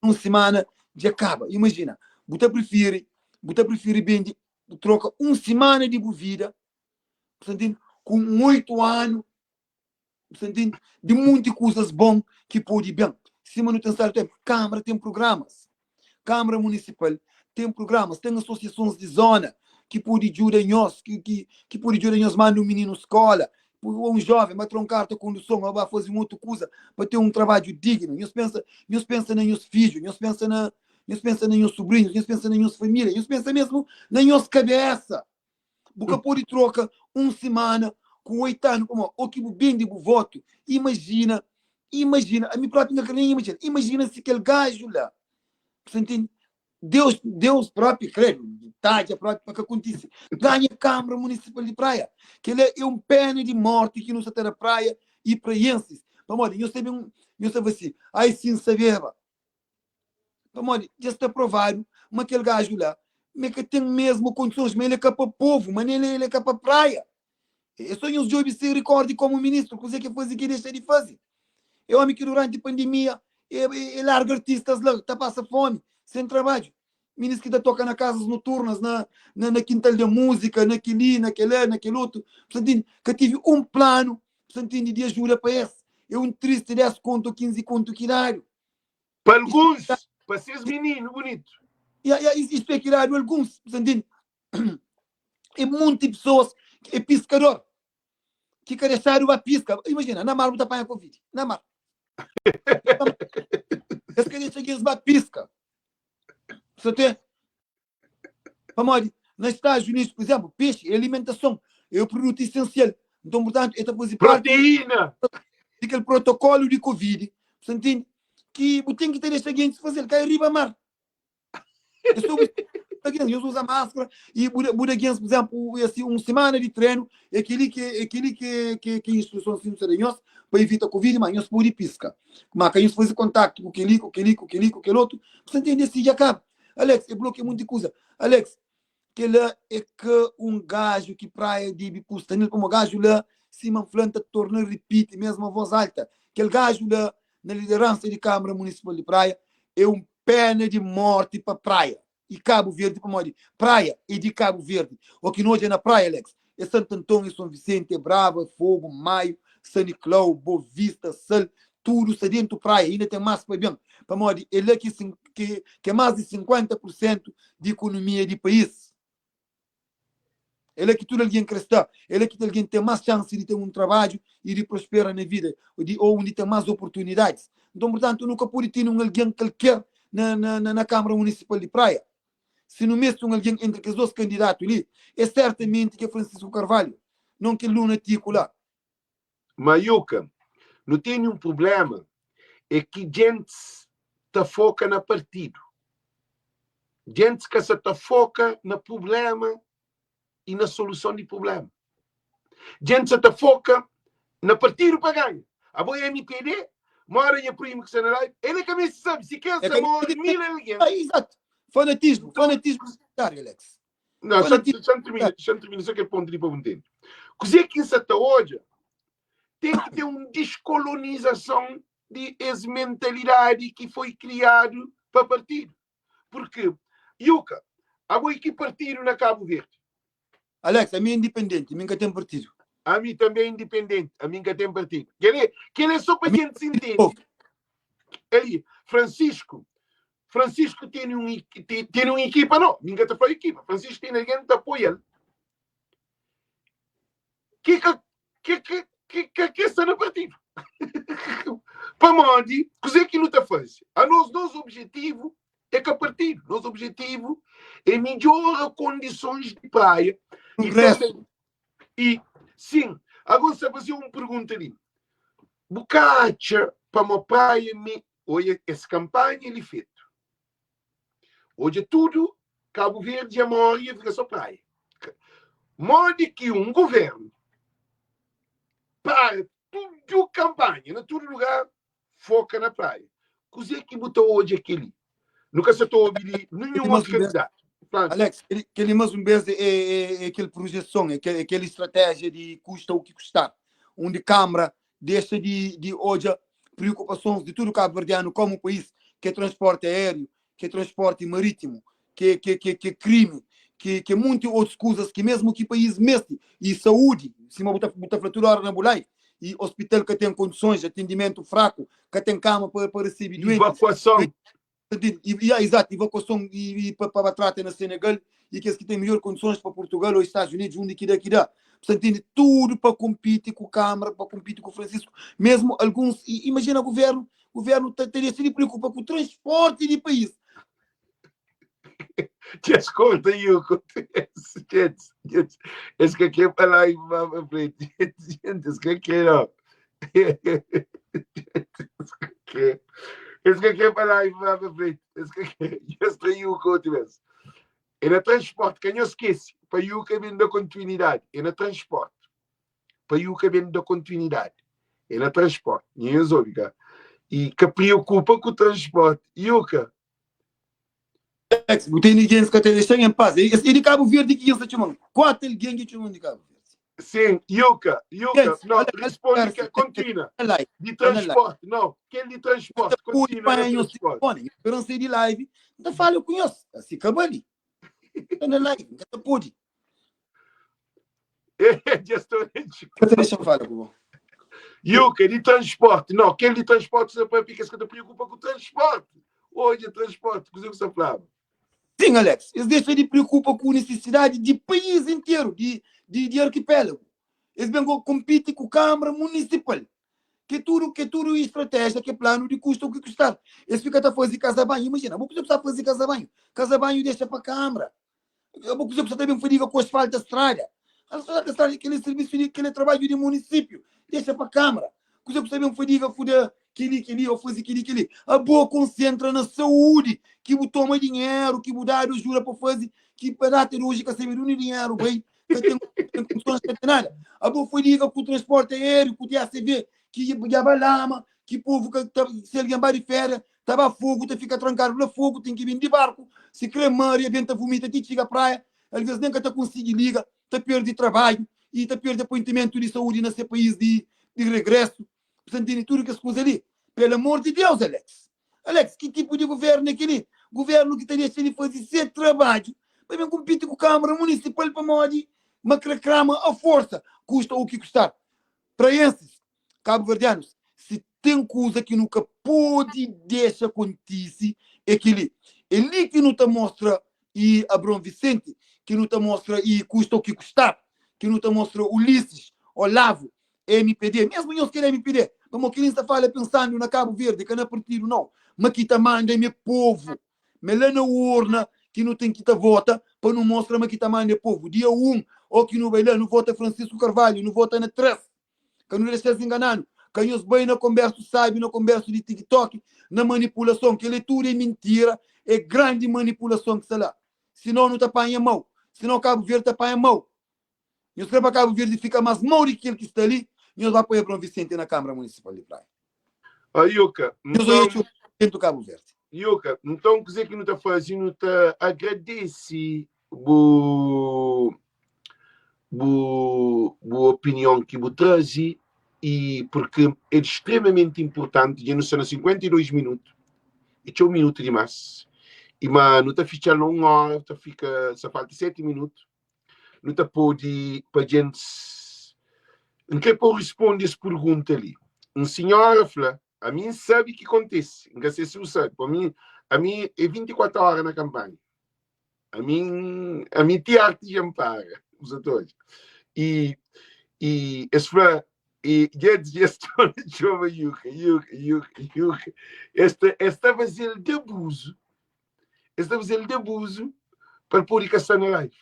Un simana dja kaba. Imajina, bu ta prifiri, bu ta prifiri bende Bu troka un simana di bu vida, bu sta ntende, ku un 8 anu, bu sta ntende, di munti kuzas bon ki pode ben. Sima nu ten stadu tenpu, Kamara ten prugramas, Kamara Munisipal ten prugramas, ten asosiasons di zona ki pode djuda nhos, ki pode djuda nhos manda un mininu skola, ô un joven ba tra un karta konduson ô ba faze un otu kuza pa ten un trabadju dignu. Nhos pensa, nhos pensa na nhos fidju, nhos pensa na. Nhos pensa na nhos subrinhus, nhos pensa na nhos família, nhos pensa mesmu na nhos kabésa. Bu ka pode troka un simana ku oitu anu pamodi ô ki bu bende bu votu. Imajina, imajina, ami própi N ka kre nen imajina, imajina si kel gaju la, bu sta ntende? Deus, Deus própi kredu, tadja própi pa ka kontise, ganha Kâmara Munisipal di Praia. Kel-la é un pena di morti ki nu sta ta da Praia y praiensis. Pamodi nhos ta ben, nhos ta fla si, ai si N sabeba. Pamodi dja sta provadu ma kel gaju la, ma el ka ten mesmu kondisons, ma el é ka pa povu, ma el é ka pa Praia. É só nhos djobe se rikorde komu ministru kuzê ki el faze ki el dexa di faze. É omi ki duranti pandemia e larga artistas la ta pasa fomi, sen trabadju. Minis ki ta toka na kazas noturnas, na na kintal da múzika, na keli, na kela, na kel otu. Bu sta ntende? Ka tive un planu, bu sta ntende, di ajuda pa es. É un tristi 10 kontu ô 15 kontu ki dadu. Pa alguns, pa ses mininu bunitu. Ya, ya, istu é ki dadu alguns, bu sta ntende? É munti pesoas ki é piskador ki ka dexadu ba piska. Imajina, na mar bu ta panha Covid. Na mar. Es ka dexa gentis ba piska. Sa ten. Pamodi, na Estados Unidos, por exemplo, peixe é alimentason, é um produto essencial. Então, portanto, é ta fazer parte Proteína! di kel protocolo di Covid. Sa ntende? Ki bu ten ki ta dexa gentis fazel, kai riba mar. É só bu nhos usa máscara e bu da gens, por exemplo, esse um semana de treino, é aquele que é aquele que que que instrução sim da nhos para evitar covid, mas nhos pode pisca. Mas que nhos fazer contato com aquele, com aquele, com aquele, com aquele outro, você entende assim já acaba. Alex, é bloqueia muita coisa. Alex, que lá é que um gajo que praia de pusta nele como gajo lá, se manflanta torna repite mesmo a voz alta. Aquele gajo lá na liderança de Câmara Municipal de Praia é um pena di morti pa Praia y Kabu Verdi pamodi Praia é di Kabu Verdi. O ki nu odja na Praia, Alex, é Santo Anton, é Son Vicente, é Brava, é Fogo, Maio, San Niklau, Bo Vista, Sal, tudu sta dentu Praia, inda ten más pa ben pamodi é la ki ki é más di 50 pur sentu di ikonomia di país. É la ki tudu algen krê sta. É la ki algen ten más xansi di ten un trabadju i di prospera na vida, di ô undi ten más oportunidadis. Nton, purtantu, nu ka pode tene un algen kalker na, na, na, na Kâmara Munisipal di Praia. Si nu meste un algen entri kes dôs kandidatu li, é sertamenti ki é Francisco Carvalho, non kel lunatiku la. Mayuka, nu tene un prubléma, é ki djentis ta foka na partidu. Djentis ka sa ta foka na prubléma i na soluson di prubléma. Djentis sa ta foka na partidu pa ganha. Abo é MPD, mora nha primu ki sta na live, el é ka meste sabe si kel sa mori mil algen. Exato. Fanatismo, fanatismo partidário, Alex. Não, só, só termina, só termina, só aquele ponto ali para entender. Kuzê ki N sa ta odja, ten ki ten un deskolonizason di es mentalidadi ki foi kriadu pa partidu. Porque, Yuka, abo é ki partidu na Cabo Verde? Alex, ami é independente, mi N ka ten partidu. Ami tanbê é independente, ami N ka ten partidu. Kel-li, kel-li é só pa gente se entende. Ali, Francisco, Francisco tene un tene un ekipa no, mi N ka ta fla ekipa, Francisco tene algen ta apoia-l ki ka ki ki ki ka ke sta na partidu. Pamodi kuzê ki nu ta faze? Anos nos objetivu é ka partidu, nos objetivu é midjora kondisons di praia e Progresu. E sin, agora N sta faze un pergunta li. Bu ka atxa pamo praia mi Oia es kanpanha li fetu. Odja tudu Kabu Verdi dja mori dja fika so praia. Modi ki un guvernu para tudu kanpanha na tudu lugar foka na praia? Kuze ki bu ta odja keli? Nu ka sa ta obi di ninhun otu kandidatu. Alex, keli mas un bes é kel projeson, é kel estratégia di kusta u ki kustar. Undi Kamara dexa di di odja preokupasons di tudu kabuverdianu komu país, ke transporti aériu, ke transporti marítimu, ke ke ke ke krimi, ke ke munti otus kuzas ki mesmu ki país mesti, i saúdi, sima bu ta bu ta fla tudu ora na bu live, i ospital ka ten kondisons, atendimentu fraku, ka ten kama pa pa recebi duentis. Ivakuason. Ya, exato, evakuason i, i pa, pa ba trata na Senegal e kes ki ten melhor condições pa Portugal ou Estados Unidos, undi ki da ki da. Você entende? Tudo pa compete ku Câmara, pa compete ku Francisco. Mesmo alguns, e, imagina governo, governo ta, teria se de preocupa com o transporte de país. Dja skorta Yuko. Gente, gente, es ka kre pa live ba pa frente. Gente, es ka kre não. Es ka kre. Es ka kre pa live ba pa frente. Es ka kre. Es tra Yuko outra vez. É na transporte, ka nhos skese, pa Yuka ben da kontinuidade. É na transporte. Pa Yuka ben da kontinuidade. É na transporte. Nhos obi ka? E ka preokupa ku transporte. Yuka, Alex, bu tene gens ka ta dexa-m en pas. Es é di Cabo Verde ki gens ta txoma-m. 4 algen ki txoma-m di Cabo Verde. Sim, Yuka, Yuka, Gens, não, olha, responde, olha, que, continua. na live, De tá na live. transporte, não, aquele de transporte, Pode continua na panha nhos transporte. telefone. Eu não sei de live, não ta fala com nhos. Assim acaba ali. Tá na live, não ta pode. Já estou Ka ta dexa-m fala ku bo. Yuka, de transporte, não, aquele de transporte, você para fica, você preocupa com o transporte. Hoje é transporte, que você falava. Sim, Alex, eles deixam de preocupa com necessidade de país inteiro, de arquipélago. Eles vêm compete com a Câmara Municipal, que tudo estratégia, que é plano de custo o que custar. Eles ficam a fazer casa banho. Imagina, vou precisar fazer casa banho. Casa banho deixa para a Câmara. Eu vou precisar também fadiga com asfalto da estrada. Asfalto da estrada, aquele serviço, aquele trabalho de município, deixa para a Câmara. Coisa que também fadiga com aquele, aquele, ou fazer aquele, aquele. A boa concentra na saúde, que bu toma dinheiro, que bu dá ajuda para fazer, que para dar ter hoje que saber um dinheiro, bem, que tem condições que tem nada. A boa fadiga com o transporte aéreo, com o TACV, que já lama, que povo que tá, se alguém vai de férias, tava fogo, te fica trancado lá fogo, tem que vir de barco, se cremaria, venta vomita, te chega à praia, às vezes nem que te consegue liga, te perde trabalho e te perde apontamento de saúde nesse país de regresso. Portanto, tem tudo que as coisas ali. Pelo amor de Deus, Alex. Alex, que tipo de governo é aquele? Governo que teria de fazer seu trabalho para vir competir com a Câmara Municipal para modi, mas reclama a força, custa o que custar. Praenses, cabo-verdianos, se tem coisa que nunca pode deixar acontecer, é que ele, ele que não te mostra e Abrão Vicente, que não te mostra e custa o que custar, que não te mostra Ulisses, Olavo, MPD, mesmo nós queremos MPD, como que está fala pensando na Cabo Verde, que não é partido não, mas que tá manda é meu povo, mas lá na urna, que não tem que tá vota, para não mostrar mas que tá manda é povo. Dia 1, ou que não vai lá, não vota Francisco Carvalho, não vota na 3, que não deixa se enganando, que nós bem na conversa sabe, na conversa de TikTok, na manipulação, que ele tudo é mentira, é grande manipulação que está lá. Senão não te apanha mão, senão Cabo Verde te apanha mão. Nós queremos para Cabo Verde fica mais mal do que ele que está ali, nós vamos apoiar Abrão Vicente na Câmara Municipal de Praia. Ah, Yuka, Nós então, dentro do Cabo Verde. Yuka, então, quer dizer que não está fazendo, tá agradece bu, bu, bu opinião que bu traz e porque é extremamente importante, já não são 52 minutos, e tinha um minuto demais, e mas não está fechando uma hora, tá fica, só falta 7 minutos, não tá pode para gente, não quer pôr responde essa pergunta ali. Um senhora fala, a mim sabe o que acontece, não sei se você sabe, para mim, a mim é 24 horas na campanha. A mim tem arte de ampara, os atores. E esse fala, e gente, estou chama Yuka, Yuka, Yuka, Yuka. Esta fazer de abuso, esta fazer de abuso para pôr caçar na live.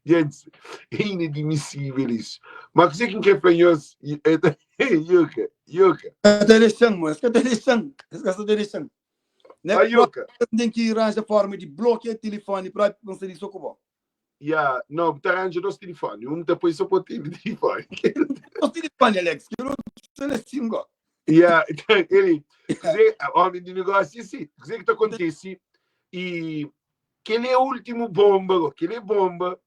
Gente, é inadmissível isso. Mas o que quer para nós? Yuka, Yuka. Tá deixando, mas tá deixando. Tá deixando. Né? Ah, Yuka. Tem que arranjar forma de bloquear o telefone para não ser isso com Yeah, não, te arranja dois telefones. Um depois só pode ter telefone. O telefone, Alex, que eu não sei assim, ó. Yeah, ele, dizer, homem de negócio, sim. Dizer que te acontece e que ele é o último bomba, que ele é bomba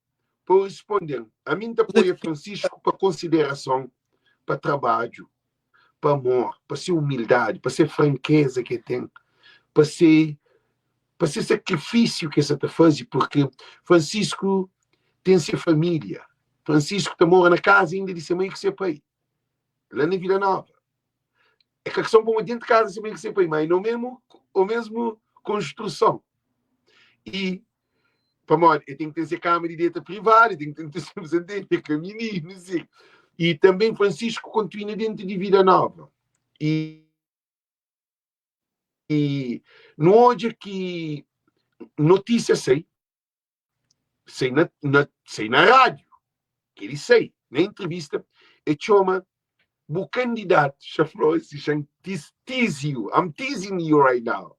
para responder. A mim te apoia Francisco para consideração, para trabalho, para amor, para ser humildade, para ser franqueza que tem, para ser sacrifício que essa te faz, porque Francisco tem sua família. Francisco te mora na casa ainda de ser mãe que ser pai. Lá na Vila Nova. É que são bom dentro de casa ser mãe que ser pai, mas não mesmo, o mesmo construção. E para eu tenho que ter câmara de dieta privada, eu tenho que ter ter caminho, não sei. E também Francisco continua dentro de Vida Nova. E nu odja ki notísia sai, sai na, na, sai na rádio, kel-li sai na entrevista, e txoma bu kandidatu, xa fla si, xa tease you, I'm teasing you right now.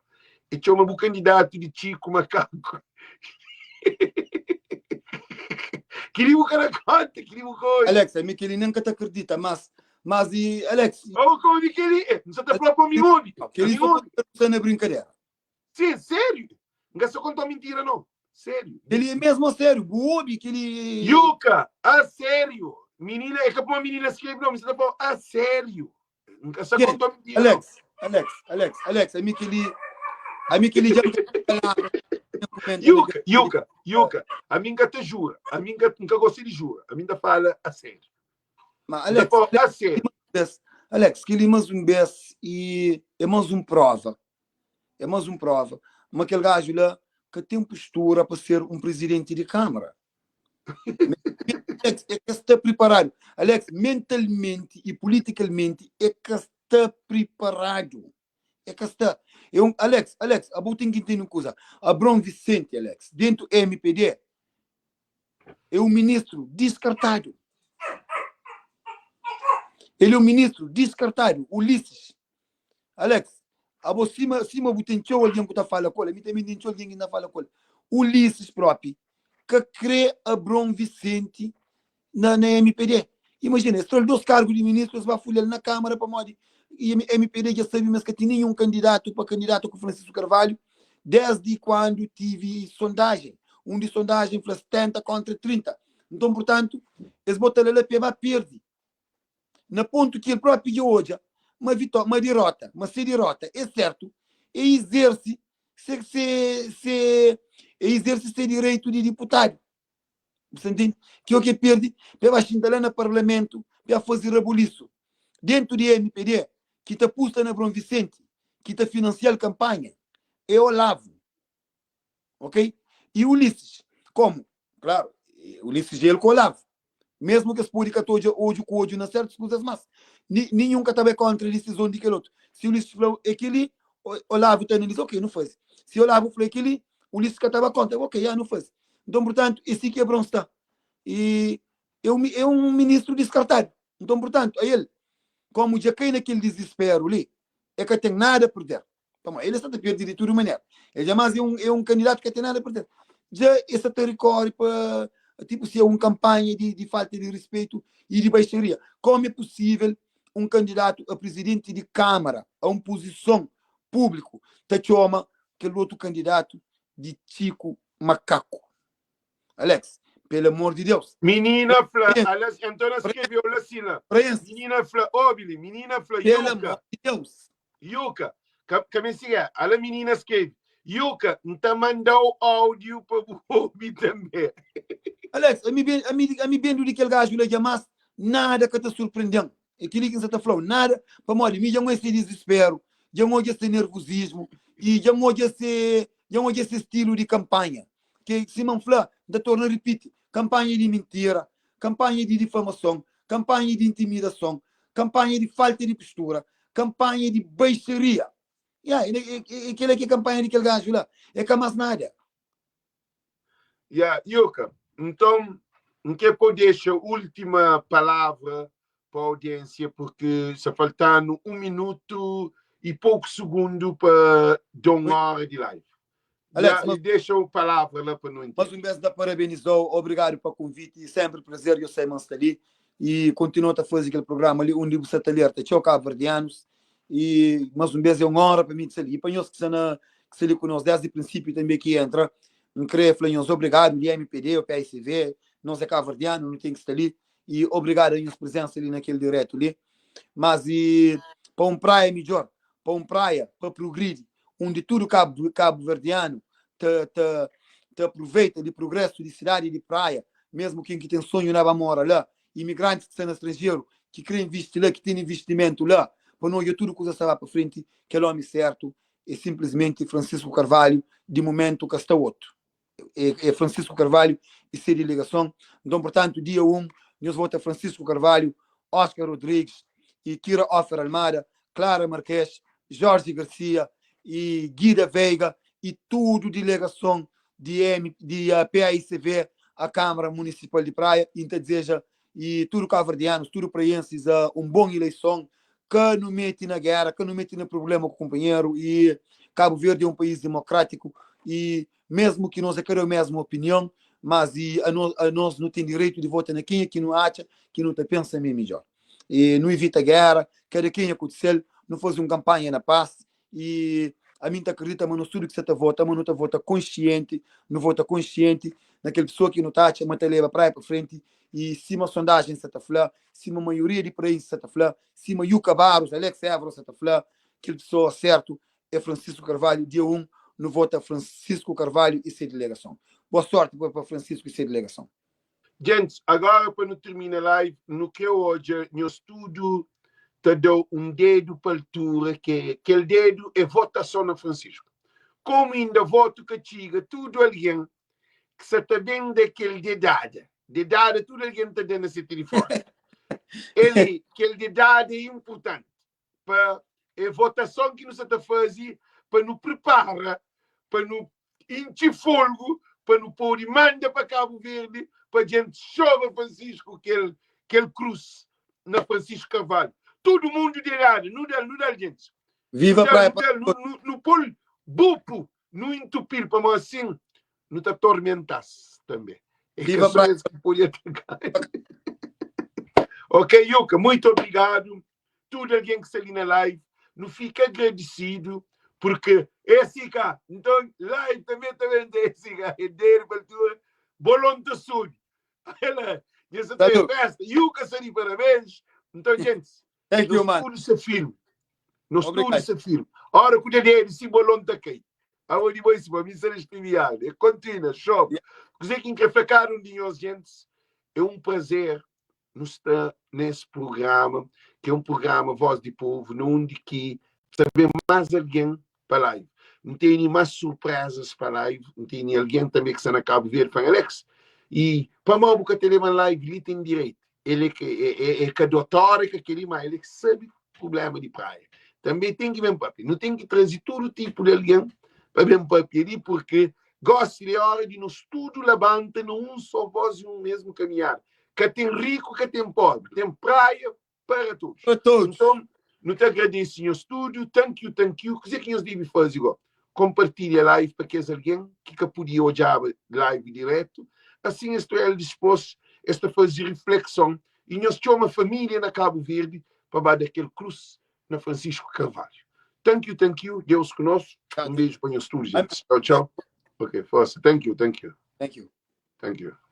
E txoma bu kandidatu di Txiku Makaku. Kel-li bu ka da konta, kel-li bu ka odja. Alex, ami kel-li nen ka ta akredita, mas, mas i, Alex. Oh, ka obi kel-li? Eh, N sa ta fla pa mi obi. Kel-li só sta na brinkadera. Sim, sério. N ka sta konta mintira, não. Sério. Kel-li é mesmo a sério. Bu obi kel-li. Yuka, a sério. Menina, é ka pa menina skrebe, não. N sa ta fla a sério. N ka sta konta mintira. Alex, Alex, Alex, Alex, ami kel-li, ami kel-li dja palavra. Yuka, Yuka, Yuka, ami N ka ta jura. Ami N ka gosta di jura. Ami N ta fala a sério. Ma Alex, a sério. Alex, kel-li mais un bes e é mais un prova. É mais un prova ma kel gajo la ka ten postura pa ser un presidente di Câmara. Alex, é ka sta preparado. Alex, mentalmente e politicalmente é ka sta preparado. É ka sta. É un, Alex, Alex, abo ten ki intende un kuza. Abrão Vicente, Alex, dentro MPD, é um ministro descartado. Ele é um ministro descartado. Ulisses. Alex, abo sima, sima bu ten txeu algen ku ta fala ku el, ami tanbe N ten txeu algen ki N ta fala ku el. Ulisses propi ka kre Abraon Vicente na, na MPD. Imajina, es tra-l dos kargu di ministru, es ba fulha-l na Kamara pamodi MPD dja sabe ma es ka ten ninhun kandidatu pa kandidata ku Francisco Carvalho desdi kuandu tive sondajen. Un di sondajen fla 70 kontra 30. Nton, purtantu, es bota-l la pa e ba perde. Na pontu ki el propi dja odja ma vitó, ma dirota, ma se dirota é sertu, e izerse se, se, se, e izerse se direitu di diputadu. Bu sta ntende? Ki o ke perde, pa e ba xinta la na parlamentu pa e faze rabulisu. Dentu di MPD, ki ta pusta na Abraon Vicente, ki ta finansia-l kanpanha, é Olavo. Ok? E Ulisses, komu? Klaru, Ulisses é el ku Olavo. Mesmu ki es pode ka ta odja odju ku odju na sertus kuzas, mas ninhun ka ta bai kontra disizon di kel otu. Si Ulisses fla é kel-li, Olavo ta analiza, ok, nu faze. Si Olavo fla é kel-li, Ulisses ka ta bai kontra, ok, ya, nu faze. Nton, purtantu, é si ki Abraon sta. I é un ministru diskartadu. Nton, purtantu, ael, komu dja kai na kel dizisperu li, e ka ten nada a perder. Pamodi el sta ta perde di tudu manera. El dja más é un, é un kandidatu ki ka ten nada pa perder. Dja el sta ta rikori pa, tipu si é un kanpanha di, di falta di rispeitu i di baixaria. Komu é pusível un kandidatu a prizidenti di Kámara, a un puzison públiku, ta txoma kel otu kandidatu di Txiku Makaku? Alex, pelo amor di Deus. Minina fla, ala, enton na skrebe ola sila. Minina fla, obi li, minina fla, Pelo amor di Deus. Yuka, ka, ka me siga, ala minina skrebe, Yuka, N ta mandau audio pa bu obi tanbe. Alex, ami, ami, ami bendu di kel gaju la dja mas nada ka ta surprenden. É kel-li ki N sa ta fla-u, nada, pamodi mi dja N odja se dizisperu, dja N odja se nervozismu i dja N odja se, dja N odja se stilu di kanpanha. Ke, sima N fla, N ta torna ripiti, kanpanha di mintira, kanpanha di difamason, kanpanha di intimidason, kanpanha di falta di postura, kanpanha di baixaria. Ya, é, é, é kel-la ki é kanpanha di kel gaju la, é ka más nada. Ya, Yuka, nton, N kre pa-u dexa última palavra pa audiênsia, porque sa falta-nu un minutu y poku segundu pa da un óra di live. Alex, Ya, mas, y dexa u palavra la pa nu mais intende. un bes da parabenizou, obrigadu pa konviti, senpri prazer yo sai ma sta li y kontinua ta fazi kel programa li undi bu sa ta alerta txeu kabuverdianus y mas un bes é un onra pa mi di sta li y pa nhos ki sta na ki sta li ku nos desdi prinsipiu tanbe ki entra N kre fla nhos obrigadu di MPD o PICV nos é kabuverdianu nu ten ki sta li y obrigadu a nhos prezensa li na kel diretu li mas y pa un praia midjor pa un praia pa prugridi undi tudu kabuverdianu ta ta ta apruveita di prugresu di sidadi di Praia, mesmu ken ki ten sonhu na ba mora la, imigrantis ki sta na stranjeru ki kre invisti la, ki ten invistimentu la, pa nu odja tudu kuza sta ba pa frenti, kel omi sertu e sinplismenti Francisco Carvalho, di mumentu ka sta otu. É Francisco Carvalho e se delegason. Nton, purtantu, dia 1, nhos vota Francisco Carvalho, Oscar Rodrigues e Kira Offer Almada, Clara Marques, Jorge Garcia. e Guida Veiga e tudu dilegason di M di PAICV a Câmara Municipal di Praia e N ta dizeja e tudu kaverdianus, tudu praiensis un bon ileison, ka nu meti na gera, ka nu meti na prublema ku kunpanheru e Kabu Verdi é un país dimokrátiku e mesmu ki nos é ka da mesmu opinion, mas e anos nu ten direitu di vota na kenha ki nu atxa ki nu ta pensa ma é midjor. E nu ivita gera, kada kenha ku sel, nu faze un kanpanha na pas e ami N ta akredita ma nos tudu ki sa ta vota, ma nu ta vota konsienti, nu vota konsienti na kel pesoa ki nu ta atxa ma ta leba Praia pa frenti e sima sondajen sa ta fla, sima maioria di praenses sa ta fla, sima Yuka Barros, Alex Évora sa ta fla, kel pesoa sertu é Francisco Carvalho, dia 1 nu vota Francisco Carvalho e se delegason. Boa sorte pa Francisco e se delegason. Gents, agora pa nu termina live, nu kre odja nhos tudu ta da un dedu pa altura ke kel dedu é votason na Francisco. Komu inda votu ka txiga, tudu algen ki sa ta ben da kel dedada, dedada tudu algen ta da na se tilifoni. El, kel dedada é inpurtanti. Pa é votason ki nu sa ta faze pa nu pripara, pa nu intxi folgu, pa nu pode manda pa Kabu Verdi pa djent txoma Francisco kel kel krus na Francisco Carvalho. Tudu mundu di ladu, nu da-l, nu da-l djentis. Nu Viva da-l, Praia nu da-l, nu, nu, nu pô-l bupu, nu intupi-l, pamodi asin nu ta tormenta-s tanbe. É ka Viva só Praia es ki pode ataka. Ok, Yuka, muito obrigadu. Tudu algen ki sta li na live, nu fika agradesidu porque é assim cá. Então, live também também é assim cá. É dele para altura, bolão ta subi. Ela, essa tem Salud. festa. Yuka está de parabéns. Então, gente, Thank you, nos man. tudo se firme. Nos tudo Obrigado. se firme. Ora que o dele se bolão ta cai. Aonde vai se para mim ser estribiado. É contínua, shop. Yeah. Dizer que encrefacaram de nós, gente, é um prazer nos sta nesse programa, que é um programa Voz de Povo, onde que saber mais alguém para live. Não tem mais surpresas para live, não tem alguém também que está na Cabo Verde, fala, Alex, e para mal porque te leva live, ele tem direito. Ele é que é, é, é que a doutora que aquele mas ele que sabe problema de praia. Também tem que ver papi. Não tem que trazer todo tipo de alguém para ver papi ali, porque gosta de hora de nos tudo levanta num só voz e um mesmo caminhar. Que tem rico, que tem pobre. Tem praia para todos. Para todos. Então, não te agradeço, senhor estúdio. Thank you, thank you. Que que nós devemos fazer igual? Compartilha a live para que alguém que que podia olhar live direto. Assim, estou ele disposto a fazer reflexão. E nós temos uma família na Cabo Verde para dar aquele cruz na Francisco Carvalho. Thank you, thank you. Deus conosco. Um beijo para o estúdio, gente. Tchau, tchau. Ok, força. Thank you, thank you. Thank you. Thank you.